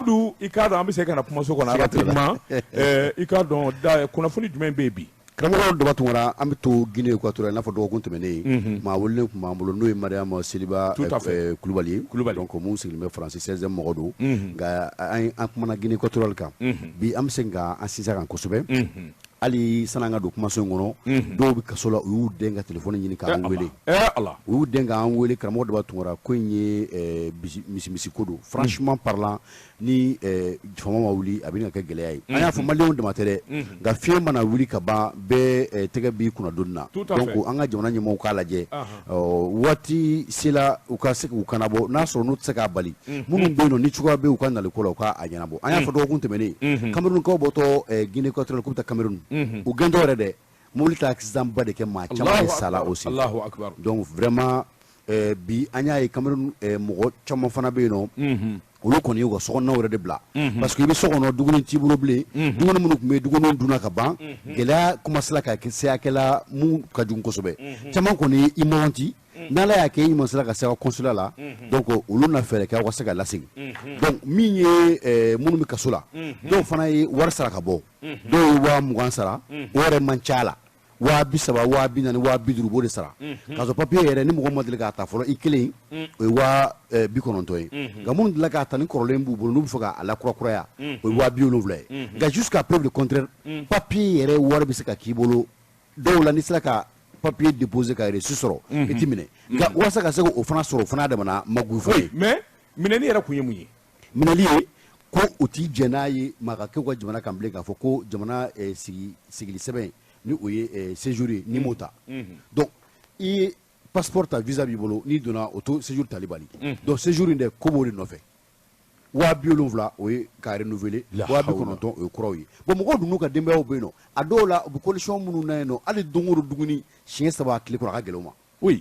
Abdou, i k'a dɔn an bɛ se ka na kumaso kɔnɔ rapidement. I k'a dɔn kunnafoni jumɛn bɛ yen bi? Karamɔgɔ Daba Tunkara, an bɛ to Guinée Équatoriale, i n'a fɔ dɔgɔkun tɛmɛnen, maa welelen tun b'an bolo, n'o ye Mariama Seliba Kulubali ye. Donc mun sigilen bɛ France 16e mɔgɔ don, nka an kumana Guinée Équatoriale kan. Bi an bɛ se ka an sinsin a kan kosɛbɛ. Hali sanni an ka don kumaso in kɔnɔ, dɔw bɛ kaso la, u y'u den ka téléphone ɲini k'an wele. U y'u den k'an wele. Karamɔgɔ Daba Tunkara, ko in ye misi ko don. Franchement parlant, ni faama ma wuli, a bɛ ka kɛ gɛlɛya ye. An y'a fɔ maliyɛnw dama tɛ dɛ, nka fiɲɛ mana wuli ka ban, bɛɛ tɛgɛ b'i kunna donni na. Donc an ka jamana ɲɛmɔgɔw k'a lajɛ, waati sela u ka se k'u kanabɔ. N'a sɔrɔ n'u tɛ se k'a bali, minnu bɛ yen nɔ ni cogoya bɛ u ka naliko la, u k'a ɲɛnabɔ. An y'a fɔ dɔgɔkun tɛmɛnen, Camerounkaw bɔtɔ Guinée Équatoriale k'u bɛ taa Cameroun, u gɛntɔ yɛrɛ dɛ, mobili ta accident ba de kɛ, maa caman de sala o sen. Donc vraiment bi an y'a ye Cameroun mɔgɔ caman fana bɛ yen nɔ, olu kɔni y'u ka sokɔnɔnaw yɛrɛ de bila, parce que i bɛ so kɔnɔ, dumuni t'i bolo bilen. Dumuni minnu tun bɛ yen, dumuni dunna ka ban. Gɛlɛya commencé la ka kɛ se hakɛ mun ka jugu kosɛbɛ. Caman kɔni i mɔrɔnti, n'Ala y'a kɛ i ɲuman sera ka se aw consulat la, donc olu na fɛɛrɛ kɛ aw ka se ka lasegin. Donc min ye minnu bɛ kaso la, dɔw fana ye wari sara ka bɔ. Dɔw ye 20 000 sara, o yɛrɛ man ca la, 30 000, 40 000, 50 000, b'o de sara. K'a sɔrɔ papier yɛrɛ, ni mɔgɔ ma deli k'a ta fɔlɔ, i kelen, o ye 90 000 ye. Nka minnu delila k'a ta, ni kɔrɔlen b'u bolo, n'u bɛ fɛ k'a lakurakuraya, o ye 70 000 ye. Nka jusqu'à preuve du contraire, papier yɛrɛ wari bɛ se ka k'i bolo dɔw la. N'i sera ka papier déposer ka reçu sɔrɔ, i ti minɛ. Nka walasa ka se k'o fana sɔrɔ, o fana damana magu fana ye. Mais minɛni yɛrɛ kun ye mun ye? Minɛli ye ko u t'i jɛn n'a ye maa ka kɛ u ka jamana kan bilen, k'a fɔ ko jamana sigi sigili sɛbɛn, ni o ye séjour ye, n'i m'o ta. Donc i ye passeport ta, visa b'i bolo, n'i donna, o to séjour tali bali. Donc séjour in dɛ, ko b'o de nɔfɛ. 70 000, o ye k'a renouveler, 90 000, o ye kuraw ye. Bon, mɔgɔw dun n'u ka denbayaw bɛ yen nɔ, a dɔw la u bɛ condition minnu na yen nɔ, hali don o don dumuni siɲɛ 3 tile kɔnɔ, a ka gɛlɛn u ma.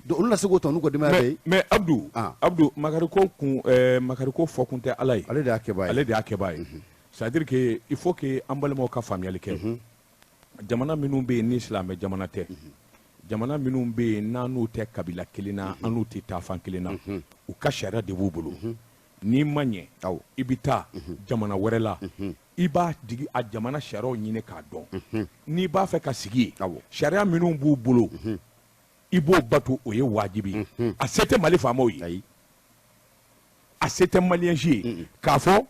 Donc olu na se k'o ta n'u ka denbaya bɛɛ ye. Mais Abdou, Abdou, makariko kun, makariko fɔ kun tɛ Ala ye. Ale de y'a kɛbaa ye. Ale de y'a kɛbaa ye. C'est à dire que il faut que an balimaw ka faamuyali kɛ. Jamana minnu bɛ yen ni silamɛ jamana tɛ, jamana minnu bɛ yen n'an n'u tɛ kabila kelen na, an n'u tɛ taa fan kelen na, u ka sariya de b'u bolo. N'i ma ɲɛ, i bɛ taa jamana wɛrɛ la, i b'a digi a jamana sariyaw ɲini k'a dɔn. N'i b'a fɛ ka sigi yen, sariya minnu b'u bolo, i b'o bato, o ye wajibi ye. A se tɛ Mali faamaw ye, a se tɛ maliyɛn si ye k'a fɔ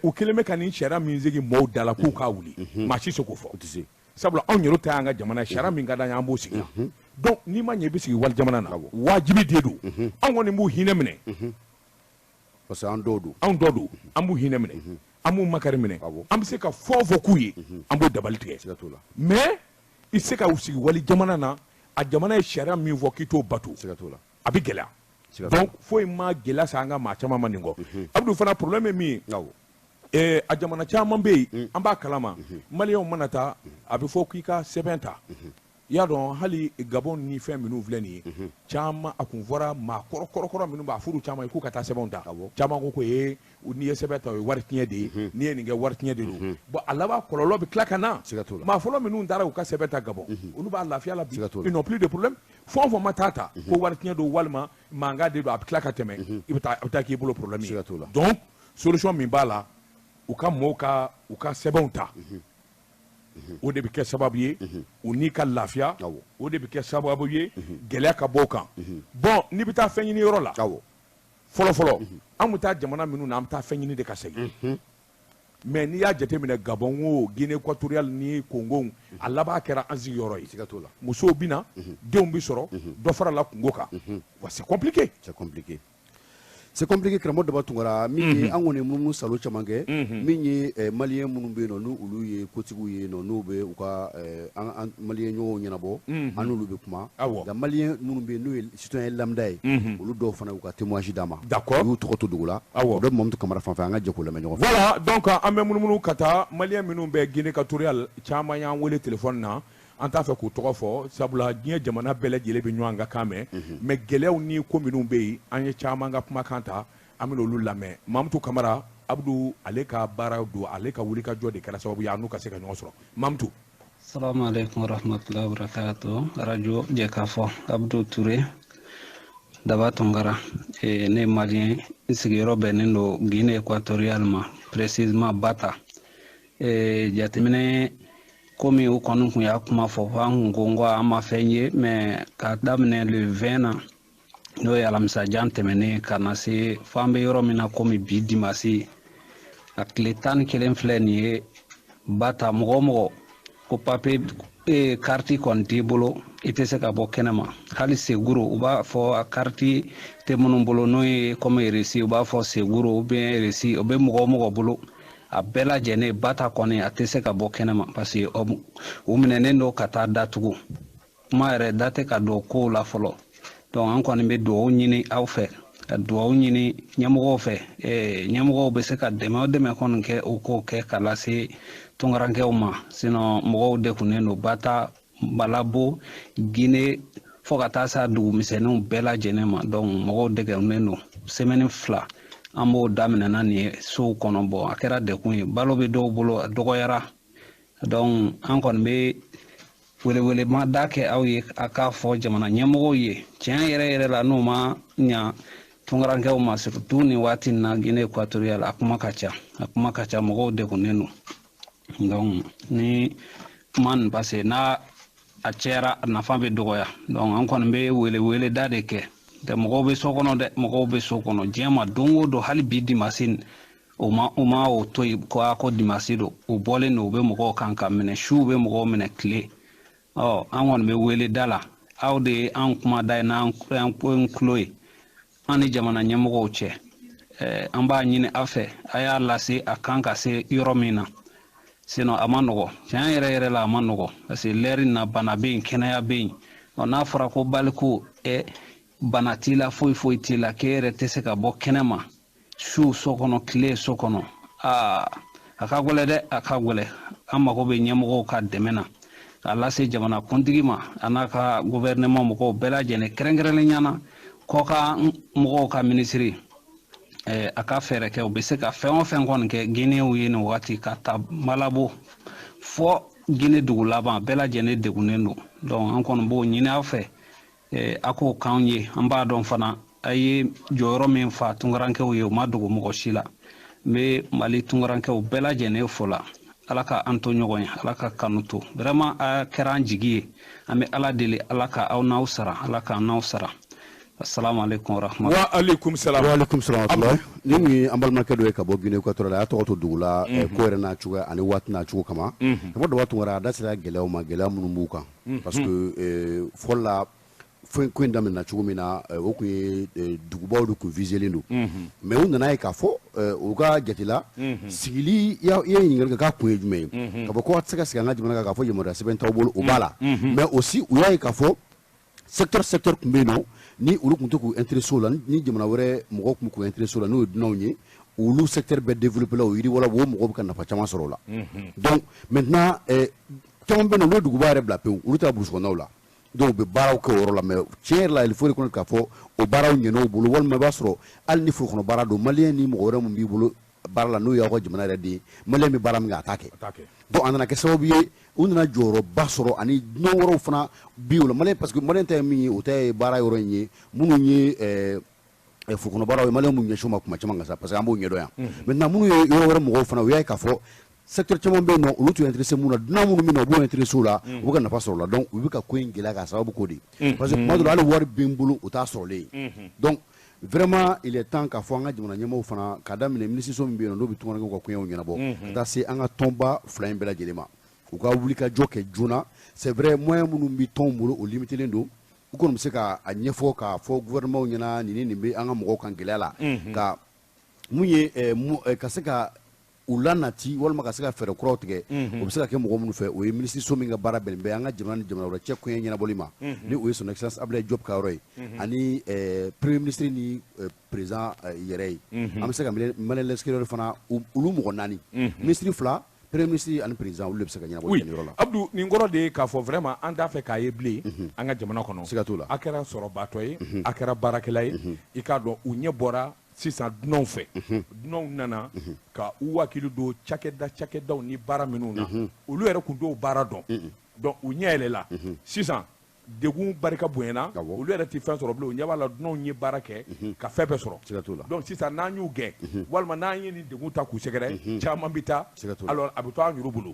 u kɛlen bɛ ka nin sariya min sigi mɔɔw da la k'u k'a wuli, maa si se k'o fɔ, sabula anw yɛrɛ ta y'an ka jamana ye, sariya min ka d'an ye, an b'o sigi. Donc n'i ma ɲɛ, i bɛ sigi wali jamana na, wajibi de don. Anw kɔni b'u hinɛ minɛ, parce que an dɔw don. Anw dɔ don, an b'u hinɛ minɛ, an b'u makari minɛ, an bɛ se ka fɛn o fɛn k'u ye, an b'o dabali tigɛ. Mais i tɛ se ka sigi wali jamana na, a jamana ye sariya min fɔ k'i t'o bato, a bɛ gɛlɛya. Donc foyi ma gɛlɛya sa an ka maa caman ma nin kɔ. Abdou, fana problème ye min ye, a jamana caman bɛ yen, an b'a kalama, maliyɛnw mana taa, a bɛ fɔ k'i ka sɛbɛn ta. I y'a dɔn, hali Gabon ni fɛn minnu filɛ nin ye, caman a kun fɔra maa kɔrɔ kɔrɔ minnu b'a furu caman ye k'u ka taa sɛbɛnw ta. Caman ko ee, n'i ye sɛbɛn ta, o ye wari tiɲɛ de ye, n'i ye nin kɛ, wari tiɲɛ de don. Bon, a laban kɔlɔlɔ bɛ tila ka na. Maa fɔlɔ minnu taara u ka sɛbɛn ta Gabon, olu b'a lafiya la bi, ils n'ont plus de problème. Fɛn o fɛn ma taa ta ko wari tiɲɛ don walima mankan de don, a bɛ tila ka tɛmɛ, i bɛ taa, a bɛ taa k'i bolo problème ye. Donc solution min b'a la, u ka mɔɔw ka u ka sɛbɛnw ta, o de bɛ kɛ sababu ye u n'i ka lafiya, o de bɛ kɛ sababu ye gɛlɛya ka bɔ o kan. Bon, n'i bɛ taa fɛn ɲini yɔrɔ la, fɔlɔ fɔlɔ, an bɛ taa jamana minnu na, an bɛ taa fɛn ɲini de ka segin. Mais n'i y'a jateminɛ, Gabon o, Guinée Équatoriale ni Congo, a laban kɛra an sigiyɔrɔ ye. Musow bɛ na, denw bɛ sɔrɔ, dɔ farala kungo kan wa. C'est compliqué. C'est compliqué, c'est compliqué. Karamɔgɔ Daba Tunkara, min ye an kɔni munumunu salo caman kɛ, min ye maliyɛn minnu bɛ yen nɔ, n'u olu ye kotigiw ye nɔ, n'u bɛ u ka an maliyɛn ɲɔgɔnw ɲɛnabɔ, an n'olu bɛ kuma. Nka maliyɛn minnu bɛ yen n'u ye citoyen lambda ye, olu dɔw fana y'u ka témoignage d'a ma. U y'u tɔgɔ to dugu la. O bɛ Mamutu Kamara fan fɛ, an ka jɛ k'o lamɛn ɲɔgɔn fɛ. Voilà, donc an bɛ munumunu ka taa maliyɛn minnu bɛ Guinée Équatoriale, caman y'an wele téléphone na. An t'a fɛ k'u tɔgɔ fɔ, sabula diɲɛ jamana bɛɛ lajɛlen bɛ ɲɔgɔn ka kan mɛn. Mais gɛlɛyaw ni ko minnu bɛ yen, an ye caman ka kumakan ta, an bɛ olu lamɛn. Mamutu Kamara, Abdou ale ka baara don, ale ka wulikajɔ de kɛra sababu ye an n'u ka se ka ɲɔgɔn sɔrɔ. Mamutu. Salamu alaikum warahmatullahi wabarakatuh. Radio Jɛkafɔ, Abdou Touré, Daba Tunkara. Ne ye maliyɛn, n sigiyɔrɔ bɛnnen don Guinée Équatoriale ma. précisément Bata. Jateminɛ komi u kɔni kun y'a kuma fɔ an kun ko n ko an ma fɛn ye, mais k'a daminɛ le 20 na, n'o ye alamisajan tɛmɛnen, ka na se fo an bɛ yɔrɔ min na komi bi dimanche, a tile 11 filɛ nin ye. Bata mɔgɔ o mɔgɔ ko papier carte kɔni t'i bolo, i tɛ se ka bɔ kɛnɛma. Hali seguro, u b'a fɔ a carte tɛ minnu bolo, n'o ye comme reçu, u b'a fɔ seguro ou bien reçu, o bɛ mɔgɔ o mɔgɔ bolo, a bɛɛ lajɛlen Bata kɔni a tɛ se ka bɔ kɛnɛma, parce que u minɛnen don ka taa datugu. Kuma yɛrɛ da tɛ ka don kow la fɔlɔ. Donc an kɔni bɛ dugawu ɲini aw fɛ, ka dugawu ɲini ɲɛmɔgɔw fɛ. Ɲɛmɔgɔw bɛ se ka dɛmɛ o dɛmɛ kɔni kɛ, u k'o kɛ ka lase tunkarankɛw ma, sinon mɔgɔw degunnen don. Bata, Malabo, Guinée, fo ka taa se dugumisɛnninw bɛɛ lajɛlen ma. Donc mɔgɔw degunnen don. Semaine 2 an b'o daminɛna nin ye sow kɔnɔ. Bɔn, a kɛra dekun ye, balo bɛ dɔw bolo, a dɔgɔyara. Donc an kɔni bɛ welewelema da kɛ aw ye, a k'a fɔ jamana ɲɛmɔgɔw ye tiɲɛ yɛrɛ yɛrɛ la, n'u ma ɲa tunkarankɛw ma, surtout nin waati in na Guinée équatoriale, a kuma ka ca, a kuma ka ca, mɔgɔw degunnen don. Donc ni kuma nin, parce que n'a a cayara, a nafa bɛ dɔgɔya. Donc an kɔni bɛ welewele da de kɛ dɛ. Mɔgɔw bɛ so kɔnɔ dɛ, mɔgɔw bɛ so kɔnɔ diɲɛ ma don o don. Hali bi dimanche, o ma o ma o to yen ko a ko dimanche don, u bɔlen don, u bɛ mɔgɔw kan ka minɛ su, u bɛ mɔgɔw minɛ tile. Ɔ, an kɔni bɛ wele da la, aw de ye an kuma da ye n'an tulo ye, an ni jamana ɲɛmɔgɔw cɛ. An b'a ɲini aw fɛ, a y'a lase a kan ka se yɔrɔ min na, sinon a ma nɔgɔ tiɲɛ yɛrɛ yɛrɛ la, a ma nɔgɔ, parce que lɛri na bana bɛ yen, kɛnɛya bɛ yen. Ɔ, n'a fɔra ko baliku bana t'i la, foyi foyi t'i la, k'e yɛrɛ tɛ se ka bɔ kɛnɛ ma, su so kɔnɔ, tile so kɔnɔ, aa, a ka gɛlɛn dɛ, a ka gɛlɛn. An mago bɛ ɲɛmɔgɔw ka dɛmɛ na k'a lase jamana kuntigi ma, a n'a ka gouvernement mɔgɔw bɛɛ lajɛlen, kɛrɛnkɛrɛnnenya na kɔkan mɔgɔw ka minisiri, a ka fɛɛrɛ kɛ. U bɛ se ka fɛn o fɛn kɔni kɛ Guinéenw ye nin wagati, ka ta Malabo fɔ Guinée dugu laban, bɛɛ lajɛlen degunnen don. Donc an kɔni b'o ɲini aw fɛ, a k'o k'anw ye. An b'a dɔn fana a ye jɔyɔrɔ min fa tunkarankɛw ye, o ma dogo mɔgɔ si la. N bɛ Mali tunkarankɛw bɛɛ lajɛlen fo la. Ala ka an to ɲɔgɔn ye, Ala ka kanu to. Vraiment, a kɛra an jigi ye. An bɛ Ala deli, Ala ka aw n'aw sara, Ala ka n'aw sara. Assalamu alaikum wa rahmatullahi. Wa alaikum salam. Wa alaikum salam. Ni kun ye an balimakɛ dɔ ye ka bɔ Guinée équatoriale, a y'a tɔgɔ to dugu la, ko yɛrɛ n'a cogoya ani waati n'a cogo kama. Ka bɔ Daba Tunkara, a da sera gɛlɛyaw ma, gɛlɛya minnu b'u kan, parce que fɔlɔ la, fɛn ko in daminɛna cogo min na, o kun ye dugubaw de kun viselen don, mais u nana ye k'a fɔ u ka jate la sigili. I ye ɲininkali kɛ k'a kun ye jumɛn ye, ka fɔ ko a tɛ se ka sigi an ka jamana kan k'a fɔ yamaruya sɛbɛn t'aw bolo, o b'a la. Mais aussi u y'a ye k'a fɔ secteur tun bɛ yen nɔ, ni olu tun tɛ k'u intéressé o la, ni jamana wɛrɛ mɔgɔw tun k'u intéressé o la, n'o ye dunanw ye, olu secteur bɛɛ développé la, o yiriwala, o mɔgɔw bɛ ka nafa caman sɔrɔ o la. Donc maintenant, caman bɛ yen nɔ, olu ye duguba yɛrɛ bila pewu, olu taara burusi kɔnɔnaw la. Donc u bɛ baaraw kɛ o yɔrɔ la, mais tiɲɛ yɛrɛ la, il faut reconnaître k'a fɔ o baaraw ɲɛna u bolo. Walima i b'a sɔrɔ hali ni foro kɔnɔ baara don, malien ni mɔgɔ wɛrɛ mun b'i bolo baara la, n'o y'aw ka jamana yɛrɛ den ye, malien bɛ baara min kɛ, a t'a kɛ. Donc a nana kɛ sababu ye, u nana jɔyɔrɔba sɔrɔ, ani dunan wɛrɛw fana bi o la, malien, parce que malien ta ye min ye, o ta ye baara yɔrɔ in ye, minnu ye foro kɔnɔ baaraw ye, malien m'u ɲɛsin o ma kuma caman ka sa, parce que an b'o ɲɛdɔn yan. Maintenant, minnu ye yɔrɔ wɛrɛ mɔgɔw fana, u y'a ye k'a fɔ secteur caman bɛ yen nɔ, olu tun intéressé mun na, dunan minnu bɛ na, u b'u intéressé o la, u bɛ ka nafa sɔrɔ o la. Donc u bɛ ka ko in gɛlɛya k'a sababu k'o de ye, parce que tuma dɔ la, hali wari bɛ n bolo, o t'a sɔrɔlen ye. Donc vraiment, il est temps k'a fɔ an ka jamana ɲɛmɔgɔw fana, k'a daminɛ minisiriso min bɛ yen nɔ, n'o bɛ tunkarankew ka koɲɛw ɲɛnabɔ, ka taa se an ka tɔnba fila in bɛɛ lajɛlen ma, u ka wuli ka jɔ kɛ joona. C'est vrai, moyen minnu bɛ tɔnw bolo, o limité don. U kɔni bɛ se ka a ɲɛfɔ k'a fɔ gouvernement ɲɛna, nin ni nin bɛ an ka mɔgɔw kan gɛlɛya la, ka mun ye ka se ka u lanati, walima ka se ka fɛɛrɛ kuraw tigɛ. O bɛ se ka kɛ mɔgɔ minnu fɛ, o ye minisiriso min ka baara bɛnnen bɛ an ka jamana ni jamana wɛrɛ cɛ koɲɛ ɲɛnabɔli ma, ni o ye Son Excellence Abdoulaye Diop ka yɔrɔ ye, ani premier ministre ni président yɛrɛ ye. An bɛ se ka Malien l'extérieur fana, olu mɔgɔ naani, ministre fila, premier ministre ani président, olu de bɛ se ka ɲɛnabɔli kɛ nin yɔrɔ la. Abdou, nin kɔrɔ de ye k'a fɔ vraiment an t'a fɛ k'a ye bilen an ka jamana kɔnɔ. Siga t'o la. A kɛra sɔrɔbaatɔ ye, a kɛra baarakɛla ye, i k'a dɔn u ɲɛ bɔra sisan dunanw fɛ. Dunanw nana ka u hakili don cakɛdaw ni baara minnu na, olu yɛrɛ tun t'o baara dɔn. Donc u ɲɛ yɛlɛla sisan. Degun barika bonyana, olu yɛrɛ tɛ fɛn sɔrɔ bilen. O ɲɛ b'a la, dunanw ye baara kɛ ka fɛn bɛɛ sɔrɔ. Donc sisan n'an y'u gɛn walima n'an ye nin degun ta k'u sɛgɛrɛ, caman bɛ taa, alors a bɛ to an yɛrɛ bolo.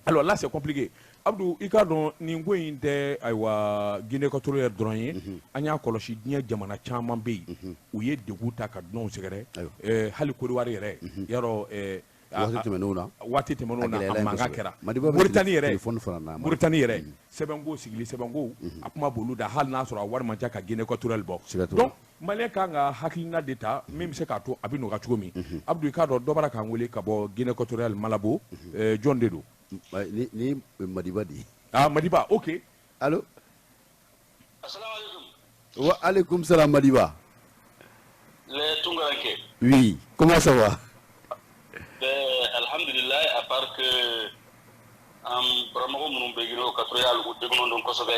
Alors là, c'est compliqué. Abdou, i k'a dɔn, nin ko in tɛ, ayiwa, Guinée équatoriale dɔrɔn ye. An y'a kɔlɔsi, diɲɛ jamana caman bɛ yen, u ye degun ta ka dunanw sɛgɛrɛ. Hali Côte d'Ivoire yɛrɛ, yarɔ, waati tɛmɛnenw na, waati tɛmɛnenw na, a mankan kɛra. Mauritanie yɛrɛ, Mauritanie yɛrɛ, sɛbɛnko sigili, sɛbɛnko a kuma b'olu da, hali n'a sɔrɔ a wari man ca ka Guinée équatoriale bɔ. Donc malien kan ka hakilina de ta min bɛ se k'a to a bɛ nɔgɔya cogo min. Abdou, i k'a dɔn, dɔ bɔra k'an wele ka bɔ Guinée équatoriale, Malabo. Jɔn de don? Ni Madiba de. Ah, Madiba, ok. Allo. Wa alaikum salam, Madiba. Les Tungaranke. Oui, comment ça va? Ben, alhamdulillah, à part que an baramɔgɔ minnu bɛ Guinée équatoriale, u degunnen don kosɛbɛ.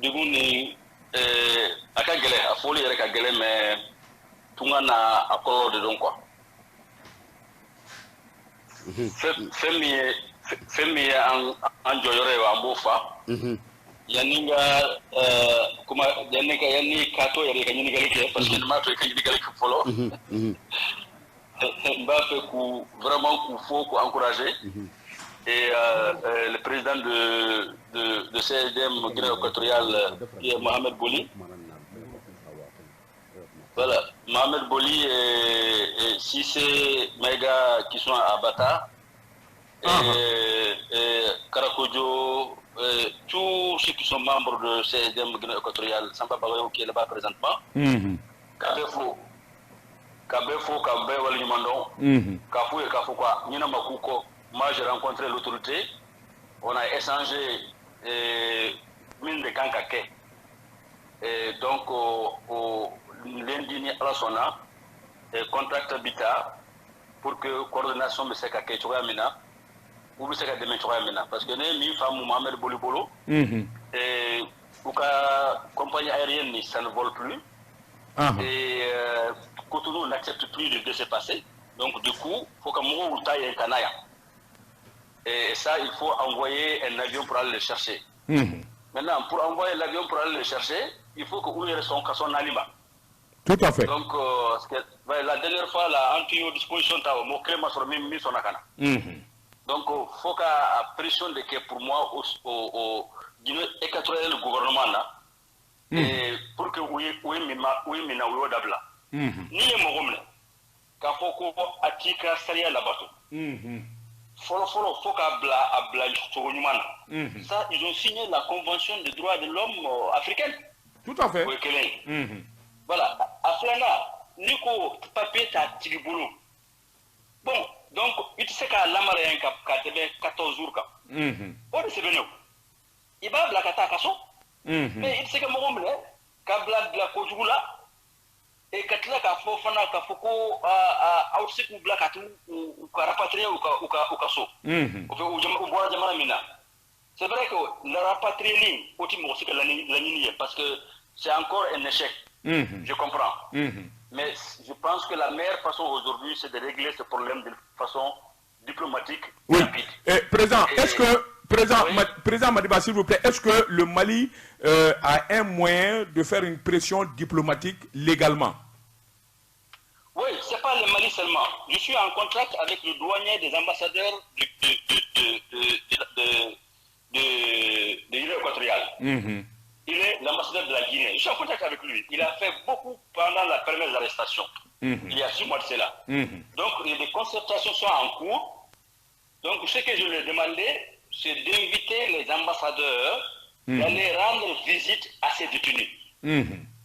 Degun ni a ka gɛlɛn, a fɔli yɛrɛ ka gɛlɛn, mais tunga n'a a kɔlɔlɔ de don quoi. Fɛn min ye an jɔyɔrɔ ye, an b'o fa. Yanni n ka kuma, yanni ka yanni k'a to yɛrɛ ka ɲininkali kɛ, parce que nin m'a to i ka ɲininkali kɛ fɔlɔ, n b'a fɛ k'u vraiment k'u fo, k'u encourager, et le président de CSDM Guinée équatoriale, qui est Mohamed Boli. Voilà, Mohamed Boli et Cissé Maïga qui sont à Bata, et Karakojo, tous ceux qui sont membres de CSDM Guinée équatoriale, Samba Bagayo qui est là-bas présentement. K'a bɛɛ fo, k'a bɛɛ fo, k'a bɛɛ waleɲuman dɔn, k'a f'u ye k'a fɔ quoi, ɲinɛ ma k'u kɔ. Moi, j'ai rencontré l'autorité, on a échangé min de kan ka kɛ. Et donc au lundi, ni Ala sɔnna, contact bi ta pour que coordination bɛ se ka kɛ cogoya min na, u bɛ se ka dɛmɛ cogoya min na, parce que ne ye min faamu Mohamed Boli bolo, u ka compagnie aérienne ni, ça ne vole plus et Cotonou n'accepte plus de laisser passer. Donc du coup, faut que mɔgɔw ta yen ka na yan, et ça, il faut envoyer un avion pour aller le chercher. Maintenant, pour envoyer l'avion pour aller le chercher, il faut que olu yɛrɛ sɔn ka sɔn nali ma. Tout à fait. Donc parce que, ouais, la dernière fois là, an tun y'o disposition ta, o mɔgɔ kelen ma sɔrɔ min sɔnna ka na. Donc faut ka pression de kɛ, pour moi, au Guinée équatoriale, le gouvernement là, et pour que u ye min na, u y'o dabila. N'i ye mɔgɔ minɛ k'a fɔ ko a t'i ka sariya labato, fɔlɔ fɔlɔ, fo k'a bila a bila cogo ɲuman na. Ça, ils ont signé la Convention des droits de l'homme africaine. Tout à fait. O ye kelen ye. Voilà, a filanan, n'i ko papier t'a tigi bolo, bon, donc i tɛ se k'a lamara yen ka tɛmɛ 14 jours kan. O de sɛbɛnnen o, i b'a bila ka taa a ka so. Mais i tɛ se ka mɔgɔ minɛ ka bila kojugu la et ka tila k'a fɔ fana k'a fɔ ko aw tɛ se k'u bila ka t'u u ka rapatrier u ka so. O fɛ u bɔra jamana min na. C'est vrai que la rapatrier, o tɛ mɔgɔ si ka laɲini ye, parce que c'est encore un échec. Je comprends. Mais je pense que la meilleure façon aujourd'hui, c'est de régler ce problème de façon diplomatique rapide. Eh, président, est-ce que, président, Oui. Président Madiba, s'il vous plaît, est-ce que le Mali a un moyen de faire une pression diplomatique légalement? Oui, c'est pas le Mali seulement. Je suis en contact avec le doyen des ambassadeurs de Guinée équatoriale. Il est l'ambassadeur de la Guinée. Je suis en contact avec lui. Il a fait beaucoup pendant la première arrestation, il y a 6 mois de cela. Donc, les concertations sont en cours. Donc, ce que je lui ai demandé, c'est d'inviter les ambassadeurs d'aller rendre visite à ces détenus.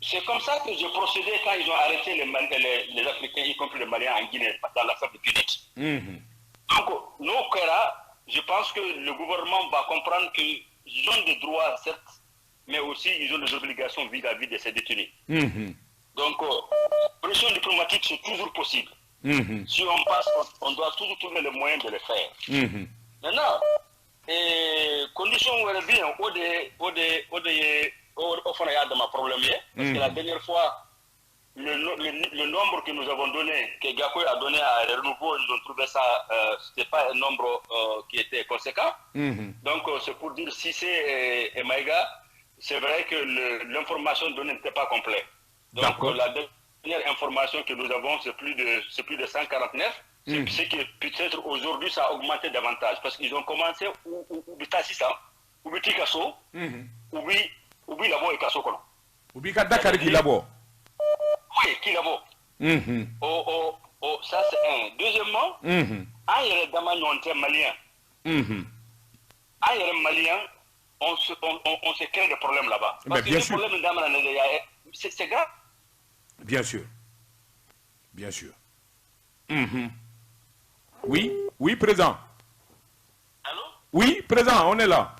C'est comme ça que j'ai procédé quand ils ont arrêté les Africains, y compris les Maliens en Guinée, dans l'affaire de Punit. Donc, nos cas, je pense que le gouvernement va comprendre qu'ils ont des droits, certes, mais aussi ils ont des obligations vis-à-vis de ces détenus. Donc, pression diplomatique, c'est toujours possible. Si on passe, on doit toujours trouver le moyen de le faire. Maintenant, et condition wɛrɛ bɛ yen, o de ye o fana y'a dama problème ye, parce que la dernière fois Le nombre que nous avons donné, que Gakou a donné à Renouveau, ils ont trouvé ça, ce n'était pas un nombre qui était conséquent. Donc, c'est pour dire Cissé et Maïga, c'est vrai que l'information donnée n'était pas complète. Donc, la dernière information que nous avons, c'est plus de 149. C'est que peut-être aujourd'hui, ça a augmenté davantage. Parce qu'ils ont commencé ou 600, ou Tikasso, ou Bilabo et Kasso. Ou Bikadakar Bilabo. Oui, qui d'abord. Oh, ça c'est un. Deuxièmement, un malien. Un malien, on se crée des problèmes là-bas. Parce que le problème c'est grave. Bien sûr. Bien sûr. Oui, oui, présent. Allô? Oui, présent, on est là.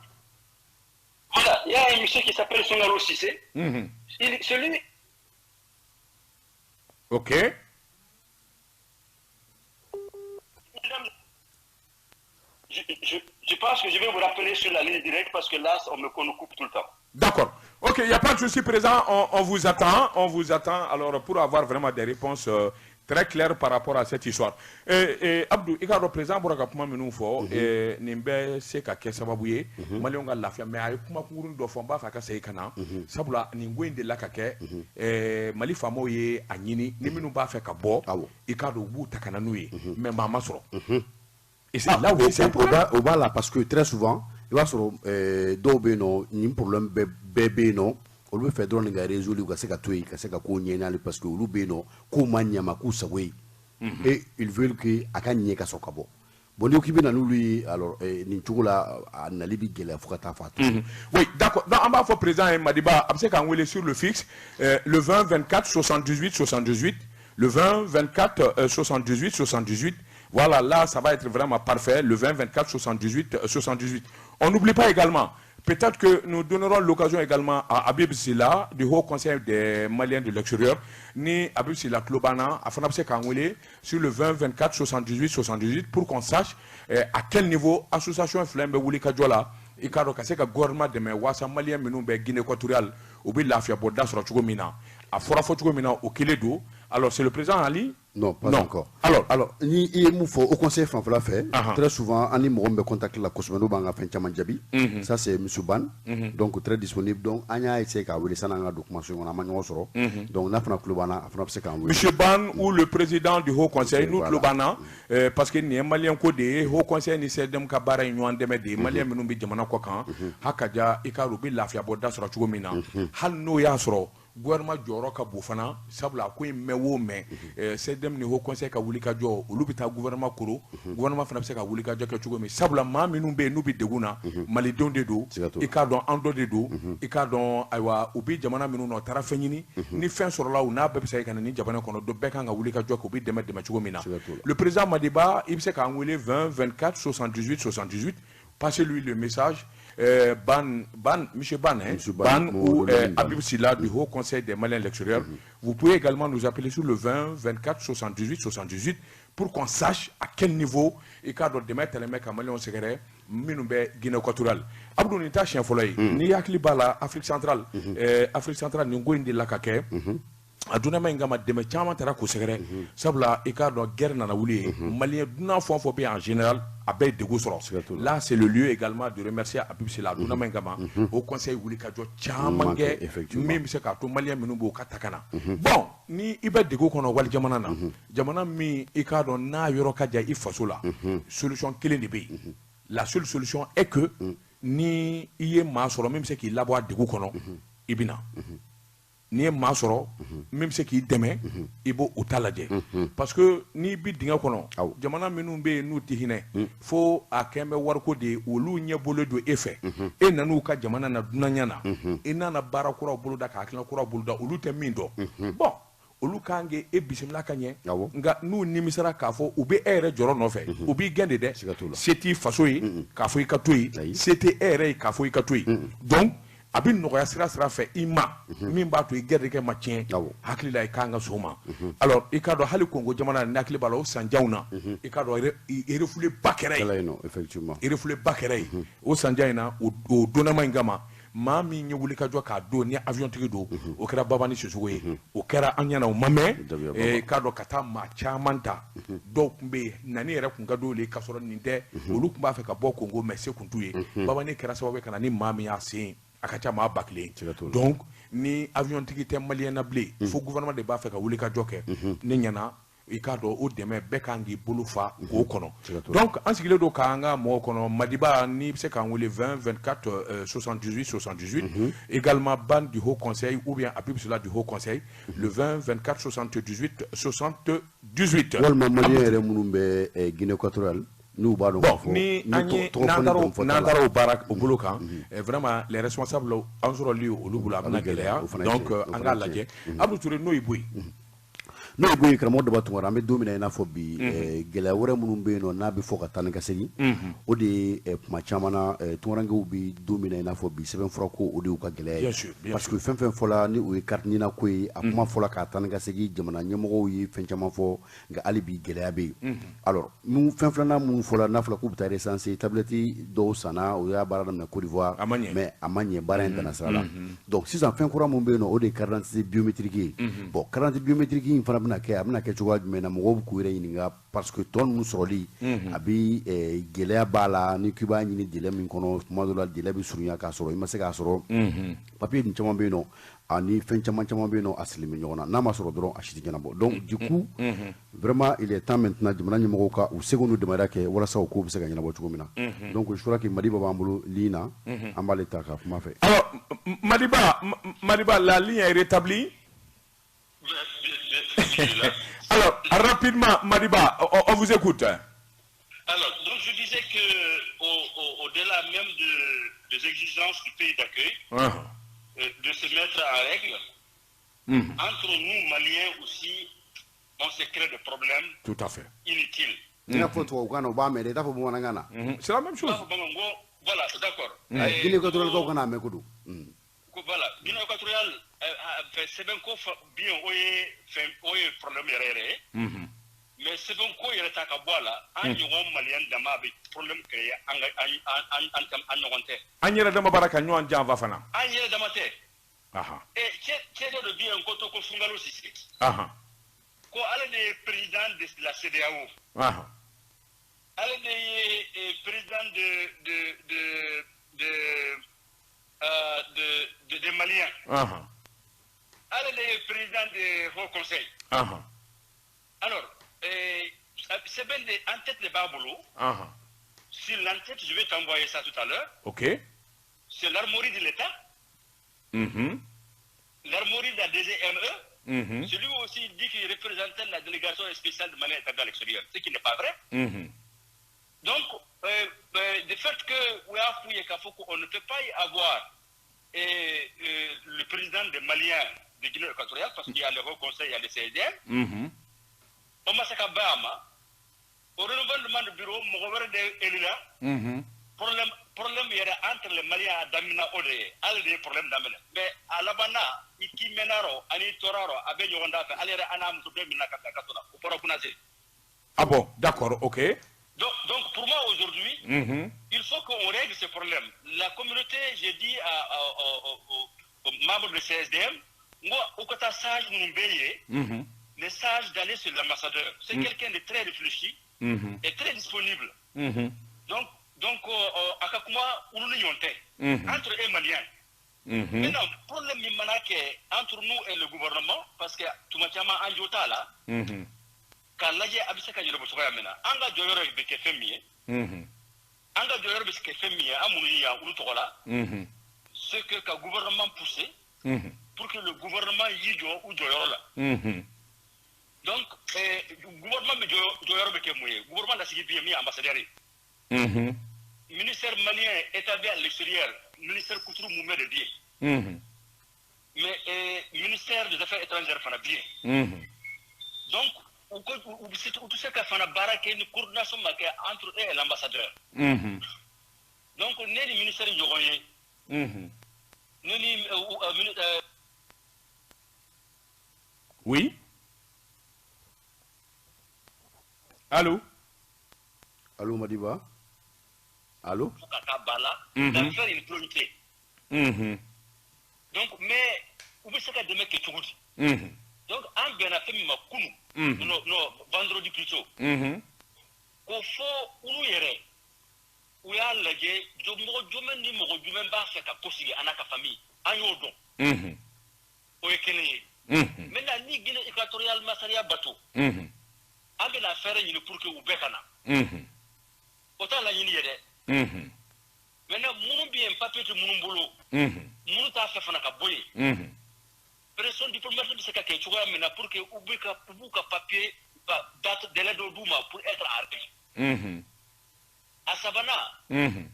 Voilà, il y a un monsieur qui s'appelle Songaro Cissé. Celui. Ok. Je pense que je vais vous rappeler sur la ligne directe parce que là, on nous coupe tout le temps. D'accord. Ok, il n'y a pas de souci présent. On vous attend. On vous attend alors pour avoir vraiment des réponses très claires par rapport à cette histoire. Et Abdou, il y a un président pour kuma minnu fɔ nin bɛ se ka kɛ sababu ye maliyɛnw ka lafiya, mais a ye kuma kunkurunin dɔ fɔ n b'a fɛ a ka segin ka na, sabula nin ko in delila ka kɛ Mali faamaw ye a ɲini ni minnu b'a fɛ ka bɔ i k'a dɔn u b'u ta ka na n'u ye, mais maa ma sɔrɔ. Et c'est là où c'est o b'a la, parce que très souvent i b'a sɔrɔ dɔw bɛ yen nɔ nin problème bɛɛ bɛ yen nɔ. Olu bɛ fɛ dɔrɔn nin ka résoudre, u ka se ka to yen, ka se ka kow ɲɛɲini, parce que olu bɛ yen nɔ kow ma ɲɛ ma k'u sago ye, et ils veulent que a ka ɲɛ ka sɔrɔ ka bɔ. Bon, n'i ko k'i bɛ na n'olu ye, alors nin cogo la a nali bɛ gɛlɛya fo ka taa fɔ a to. Oui, d'accord. Donc an b'a fɔ président ye Madiba, a bɛ se k'an wele sur le fixe, le 20 24 78 78, le 20 24 78 78. Voilà, là ça va être vraiment parfait, le 20 24 78 78. On n'oublie pas également. Peut-être que nous donnerons l'occasion également à Habib Silla, du Haut Conseil des Maliens de l'extérieur, ni Habib Silla Klobana, à Fanabse Kangolé, sur le 20 24 78 78, pour qu'on sache à quel niveau association Flembe Wuli Kadjola, i k'a dɔn ka se ka gouvernement dɛmɛ waasa maliyɛn minnu bɛ Guinée équatoriale u bɛ lafiya bɔda sɔrɔ cogo min na, a fɔra fɔ cogo min na o kelen don. Alors c'est le président Ali? Non, pas encore. Alors ni i ye mun fɔ au conseil fanfɛla fɛ, très souvent an ni mɔgɔ min bɛ contact la kosɛbɛ n'o b'an ka fɛn caman jaabi, ça c'est monsieur Ban, donc très disponible. Donc an y'a essayé k'a wele sanni an ka don kumaso in kɔnɔ, an ma ɲɔgɔn sɔrɔ. Donc n'a fana tulo b'an na, a fana bɛ se k'an wele. Monsieur Ban ou le président du Haut Conseil, n'u tulo b'an na, parce que nin ye maliyɛn ko de ye, Haut Conseil ni CDM ka baara ye ɲɔgɔn dɛmɛ de ye, maliyɛn minnu bɛ jamana kɔ kan, hakaja i k'a dɔn u bɛ lafiya bɔda sɔrɔ cogo min na, hali n'o y'a sɔrɔ gouvernement jɔyɔrɔ ka bon fana, sabula ko in mɛn o mɛn CDM ni Haut Conseil ka wuli ka jɔ, olu bɛ taa gouvernement koro, gouvernement fana bɛ se ka wuli ka jɔ kɛ cogo min, sabula maa minnu bɛ yen n'u bɛ degun na, malidenw de don, i k'a dɔn an dɔ de don, i k'a dɔn ayiwa u bɛ jamana minnu na u taara fɛn ɲini, ni fɛn sɔrɔla u n'a bɛɛ bɛ se ka na ni jamana kɔnɔ, dɔ bɛɛ kan ka wuli ka jɔ kɛ, u bɛ dɛmɛ dɛmɛ cogo min na. Le président Madiba, i bɛ se k'an wele 20 24 78 78, passez-lui le message. Ban, monsieur Ban, hein, monsieur Ban, Ban ou Habib Silla du Haut Conseil des Maliens de l'extérieur. Vous pouvez également nous appeler sur le 20 24 78 78 pour qu'on sache à quel niveau et cadre de mettre les mecs à Maliens secret, minnu bɛ Guinée équatoriale. Abdou nin t'a siɲɛ fɔlɔ ye. N'i hakili b'a la Afrique centrale, Afrique centrale nin ko in delila ka kɛ. A dunan in kama dɛmɛ caman taara k'u sɛgɛrɛ, sabula i k'a dɔn guerre nana wuli ye, maliyɛn dunan fɛn o fɛn bɛ yen en général a bɛɛ ye degun sɔrɔ. Là c'est le lieu également de remercier Habib Silla, a dunan in kama o conseil wuli ka jɔ caman kɛ min bɛ se k'a to maliyɛn minnu b'o ka ta ka na. Bon, ni i bɛ degun kɔnɔ wali jamana na, jamana min i k'a dɔn n'a yɔrɔ ka jan i faso la, solution kelen de bɛ yen. La seule solution est que ni i ye maa sɔrɔ min bɛ se k'i labɔ a degun kɔnɔ, i bɛ na. N'i ye maa sɔrɔ min bɛ se k'i dɛmɛ, i b'o o ta lajɛ, parce que n'i bɛ dingɛ kɔnɔ, jamana minnu bɛ yen n'u tɛ hinɛ, fo a kɛn bɛ wariko de ye, olu ɲɛ bolo don e fɛ, e nan'u ka jamana na dunanya na, i nana baara kuraw boloda ka hakilina kuraw boloda, olu tɛ min dɔn. Bon, olu kan k'e bisimila ka ɲɛ, nka n'u nimisara k'a fɔ u bɛ e yɛrɛ jɔrɔ nɔfɛ, u b'i gɛn de dɛ. Se t'i faso ye k'a fɔ i ka to yen, se tɛ e yɛrɛ ye k'a fɔ i ka to yen. Donc a bɛ nɔgɔya sira sira fɛ i ma min b'a to i garijɛgɛ ma tiɲɛ, hakili la i kan ka s'o ma. Alors i k'a dɔn hali Kongo jamana ni hakili b'a la o sanjanw na, i k'a dɔn refoulé ba kɛra yen, effectivement refoulé ba kɛra yen o sanjan in na, o donnama in kama. Maa min ye wuli ka jɔ k'a don ni avion tigi don, o kɛra Babani Sisoko ye. O kɛra an ɲɛna, o ma mɛn. K'a dɔn ka taa maa caman ta, dɔw tun bɛ yen nani yɛrɛ tun ka d'olu ye k'a sɔrɔ nin tɛ, olu tun b'a fɛ ka bɔ Congo mais se tun t'u ye. Babani kɛra sababu ye ka na ni maa min y'a sen, a ka ca maa 1000. Donc ni avion tigi tɛ malien na bilen, fo gouvernement de b'a fɛ ka wuli ka jɔ kɛ. Ne ɲɛna, i k'a dɔn o dɛmɛ bɛɛ kan k'i bolo fa k'o kɔnɔ. Donc an sigilen don k'an ka mɔgɔw kɔnɔ. Madiba, n'i bɛ se k'an wele 20 24 78 78, également Ban du Haut Conseil ou bien Habib Sula du Haut Conseil, le 20 24 78 78. Walima malien yɛrɛ minnu bɛ Guinée équatoriale, n'u b'a dɔn. Bon, ni an ye n'an taara o baara o bolo kan, vraiment les responsables an sɔrɔli olu bolo, a bɛna gɛlɛya. Donc an k'a lajɛ. Abdou Touré, n'o y'i bɔ yen. N'o ye bɔ yen, karamɔgɔ Daba Tunkara, an bɛ don min na i n'a fɔ bi, gɛlɛya wɛrɛ minnu bɛ yen nɔ n'a bɛ fɔ ka taa ni ka segin, o de ye kuma caman na tunkarankew bɛ don min na i n'a fɔ bi, sɛbɛnfura ko, o de y'u ka gɛlɛya ye. Parce que fɛn fɛn fɔla ni o ye carte NINA ko ye, a kuma fɔla k'a taa ni ka segin, jamana ɲɛmɔgɔw ye fɛn caman fɔ, nka hali bi gɛlɛya bɛ yen. Alors mun fɛn filanan mun fɔla n'a fɔra k'u bɛ taa recenser, tablette dɔw sanna, o y'a baara daminɛ Côte d'Ivoire, mais a ma ɲɛ, baara in tɛna sira la. Donc sisan fɛn kura mun bɛ yen nɔ, o de ye carte d'identité biométrique ye. Bon, carte d'identité biométrique in fana bɛna kɛ, a bɛna kɛ cogoya jumɛn na, mɔgɔw bɛ k'u yɛrɛ ɲininka, parce que tɔ ninnu sɔrɔli a bɛ gɛlɛya b'a la. Ni k'i b'a ɲini délai min kɔnɔ, tuma dɔ la délai bɛ surunya k'a sɔrɔ i ma se k'a sɔrɔ. Papier nin caman bɛ yen nɔ, ani fɛn caman caman bɛ yen nɔ, a sirilen bɛ ɲɔgɔn na, n'a ma sɔrɔ dɔrɔn a si tɛ ɲɛnabɔ. Donc du coup, vraiment, il est temps maintenant jamana ɲɛmɔgɔw ka u seko n'u damayira kɛ walasa o kow bɛ se ka ɲɛnabɔ cogo min na. Donc je crois que Madiba b'an bolo ligne na, an b'ale ta ka kuma fɛ. Alors Madiba, Madiba, la ligne est rétablie. Alors, rapidement, Madiba, on vous écoute. Alors, donc je disais que au-delà même des exigences du pays d'accueil, de se mettre en règle, entre nous, Maliens aussi, on se crée des problèmes. Tout à fait. Inutiles. C'est la même chose. Voilà, d'accord. Guinée équatoriale. Voilà, Guinée équatoriale, sɛbɛnko bien, o ye fɛn, o ye problème yɛrɛ yɛrɛ ye. Mais sɛbɛnko yɛrɛ ta ka bɔ a la, an ɲɔgɔn malien dama bɛ problème créer an ka an ɲɔgɔn tɛ. An yɛrɛ dama baara ka ɲɔgɔn janfa fana. An yɛrɛ dama tɛ. Cɛ dɔ de bɛ yen ko to ko Sunkalo Sise. Ko ale de ye président de la CEDEAO. Ale de ye président de Maliens. Ale de ye président de Haut Conseil. Alors, sɛbɛn de en tête de b'a bolo. Sur l'entête, je vais t'envoyer ça tout à l'heure. Ok. C'est l'armoirie de l'État. L'armoirie de la DGME. Celui aussi dit qu'il représentait la délégation spéciale de Mali établie à l'extérieur, ce qui n'est pas vrai. Donc, de fait que on ne peut pas y avoir le président des Maliens de Guinée équatoriale, parce qu'il y a le Haut Conseil, il y a le CDM. On m'a au renouvellement du bureau, problème, problème il y a entre les Maliens à Damina Ode, alle problème d'Amina. Mais à la Bana, iki menaro, ani toraro, abe yonda, allez anam mina katona, Ah bon, d'accord, ok. Donc pour moi aujourd'hui, il faut qu'on règle ce problème. La communauté, j'ai dit aux membres de CSDM, moi, au côté sage nous les sages d'aller sur l'ambassadeur. C'est quelqu'un de très réfléchi et très disponible. Donc, à Kakuma, entre eux Maliens. Maintenant, le problème entre nous et le gouvernement, parce que tout le monde a là, k'a lajɛ a bɛ se ka yɛlɛma cogoya min na, an ka jɔyɔrɔ bɛ kɛ fɛn min ye, an ka jɔyɔrɔ bɛ kɛ fɛn min ye, an minnu ye yan olu tɔgɔ la, c'est que ka gouvernement pousser pour que le gouvernement y'i jɔ u jɔyɔrɔ la. Donc gouvernement bɛ jɔyɔrɔ bɛ kɛ mun ye? Gouvernement lasigi bi ye min ye ambassadeur ye. Ministère malien établi à l'extérieur, ministère kuturu mun bɛ de bi yen, mais ministère des affaires étrangères fana bi yen. Donc u tɛ se ka fana baara kɛ ni coordination ma kɛ entre eux et l'ambassadeur. Donc ne ni ministère ɲɔgɔn ye, ne ni oui. Allô? Allô, Madiba? Allô? Ka taa ba la, d'en faire une priorité. Donc mais u bɛ se ka dɛmɛ kɛ cogo di? Donc an bɛnna fɛn min ma kunun, non, vendredi plutôt, ko fo olu yɛrɛ u y'a lajɛ mɔgɔ jumɛn ni mɔgɔ jumɛn b'a fɛ ka kosigi a n'a ka famille, an y'o dɔn. O ye kelen ye. Maintenant ni Guinée équatoriale ma sariya bato, an bɛna fɛɛrɛ ɲini pour que u bɛɛ ka na. O t'a laɲini ye dɛ. Maintenant minnu bɛ yen papier tɛ minnu bolo, minnu t'a fɛ fana ka bɔ yen, pression diplomatique bɛ se ka kɛ cogoya min na pour que u b'u ka papier date délai dɔ d'u ma pour être arrêté. A sabanan,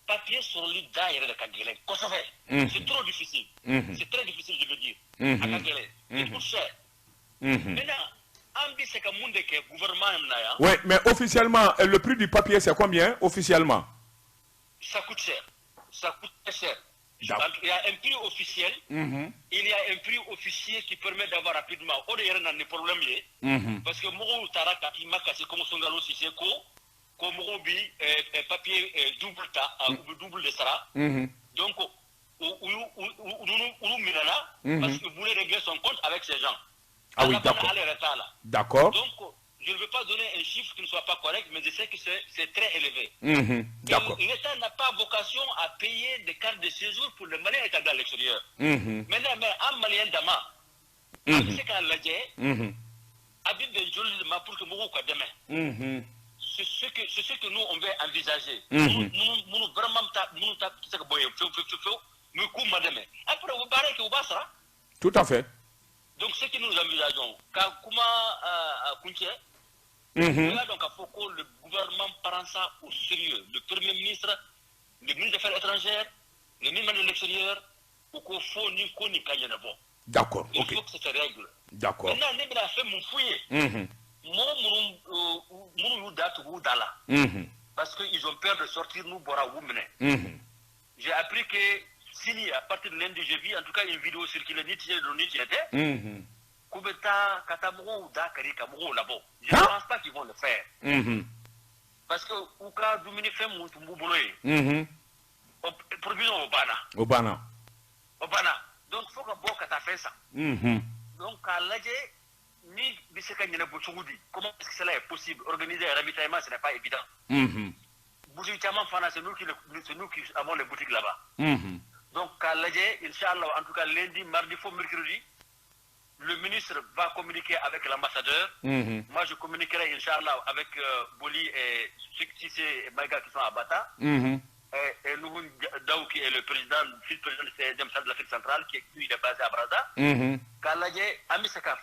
papier sɔrɔli da yɛrɛ de ka gɛlɛn kosɛbɛ. C'est trop difficile. C'est très difficile, je veux dire. A ka gɛlɛn. C'est trop cher. Maintenant, an bɛ se ka mun de kɛ gouvernement na yan? Oui, mais officiellement, le prix du papier, c'est combien officiellement? Ça coûte cher. Ça coûte très cher. Il y a un prix officiel, il y a un prix officiel qui permet d'avoir rapidement. O de yɛrɛ nana ni problème ye. Parce que mɔgɔw taara ka i ma kasi comme Songalo Sise ko ko mɔgɔw bi papier double ta, u bɛ double de sara. Donc olu minɛna parce qu'il voulait régler son compte avec ces gens. Ah oui, d'accord. D'accord. Donc je ne veux pas donner un chiffre qui ne soit pas correct, mais je sais que c'est très élevé. D'accord. L'État n'a pas vocation à payer des cartes de séjour pour les Maliens établis à l'extérieur. Maintenant, mais un Malien dama, c'est qu'un lajɛ, a bɛ bɛn joli de ma pour que mɔgɔw ka dɛmɛ. C'est ce que nous on veut envisager. Nous vraiment nous ta se ka bɔ yen fewu fewu fewu, mais k'u ma dɛmɛ. Après u bɛ baara kɛ u b'a sara. Tout à fait. Donc ce que nous envisageons, ka kuma kuncɛ. Là, donc, il faut que le gouvernement prenne ça au sérieux. Le Premier ministre, le ministre des Affaires étrangères, le ministre de l'Extérieur, ou qu'il faut ni qu'on ni gagne d'abord. D'accord. Il faut que ça se règle. D'accord. Maintenant, nous avons fait mon fouiller. Mon parce qu'ils ont peur de sortir nous boire à Woumene. J'ai appris que Sini, à partir de lundi, j'ai vu en tout cas une vidéo circuler, ni ni était. Koubeta, Katamoro, Dakari, Kamoro, là-bas. Je ne pense pas qu'ils vont le faire. Parce que, Ouka, Dumini, Fem, Moutoumou, provision au Bana. Au Bana. Au Bana. Donc, il faut que Bokata fait ça. Donc, à l'âge, ni Bisseka Nyenebochoudi, comment est-ce que cela est possible? Organiser un ravitaillement, ce n'est pas évident. Boutique Chaman Fana, c'est nous qui avons les boutiques là-bas. Donc, à l'âge, Inch'Allah, en tout cas, lundi, mardi, faux mercredi, le ministre va communiquer avec l'ambassadeur. Moi, je communiquerai, Inch'Allah, avec Boli et Sissé et Maïga qui sont à Bata. Et Nouhoun Daou, qui est le président, vice-président de l'Afrique centrale, qui est, lui, il est basé à Brazza. Kalaye, Amisaka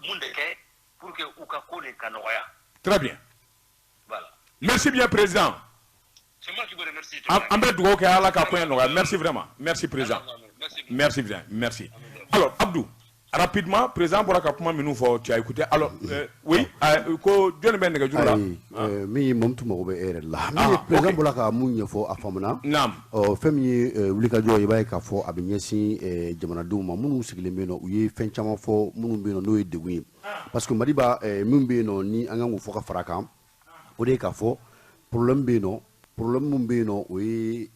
Mundeke, pour que Ukakone Kanoya. Très bien. Voilà. Merci bien, président. C'est moi qui vous remercie. Merci vraiment. Merci, président. Merci bien. Merci. Alors, Abdou. Rapidement, président bɔra ka kuma minnu fɔ, tu as écouté. Alors, oui, ko jɔnni bɛ nɛgɛjuru la? Min ye Mamutu mago bɛ e yɛrɛ la. Min ye président bɔra ka mun ɲɛfɔ a faamuna. Naam. Fɛn min ye wulikajɔ ye, i b'a ye k'a fɔ a bɛ ɲɛsin jamanadenw ma minnu sigilen bɛ yen nɔ, u ye fɛn caman fɔ minnu bɛ yen nɔ n'o ye degun ye. Parce que Madiba min bɛ yen nɔ ni an kan k'o fɔ ka fara a kan, o de ye k'a fɔ problème bɛ yen nɔ, problème min bɛ yen nɔ o ye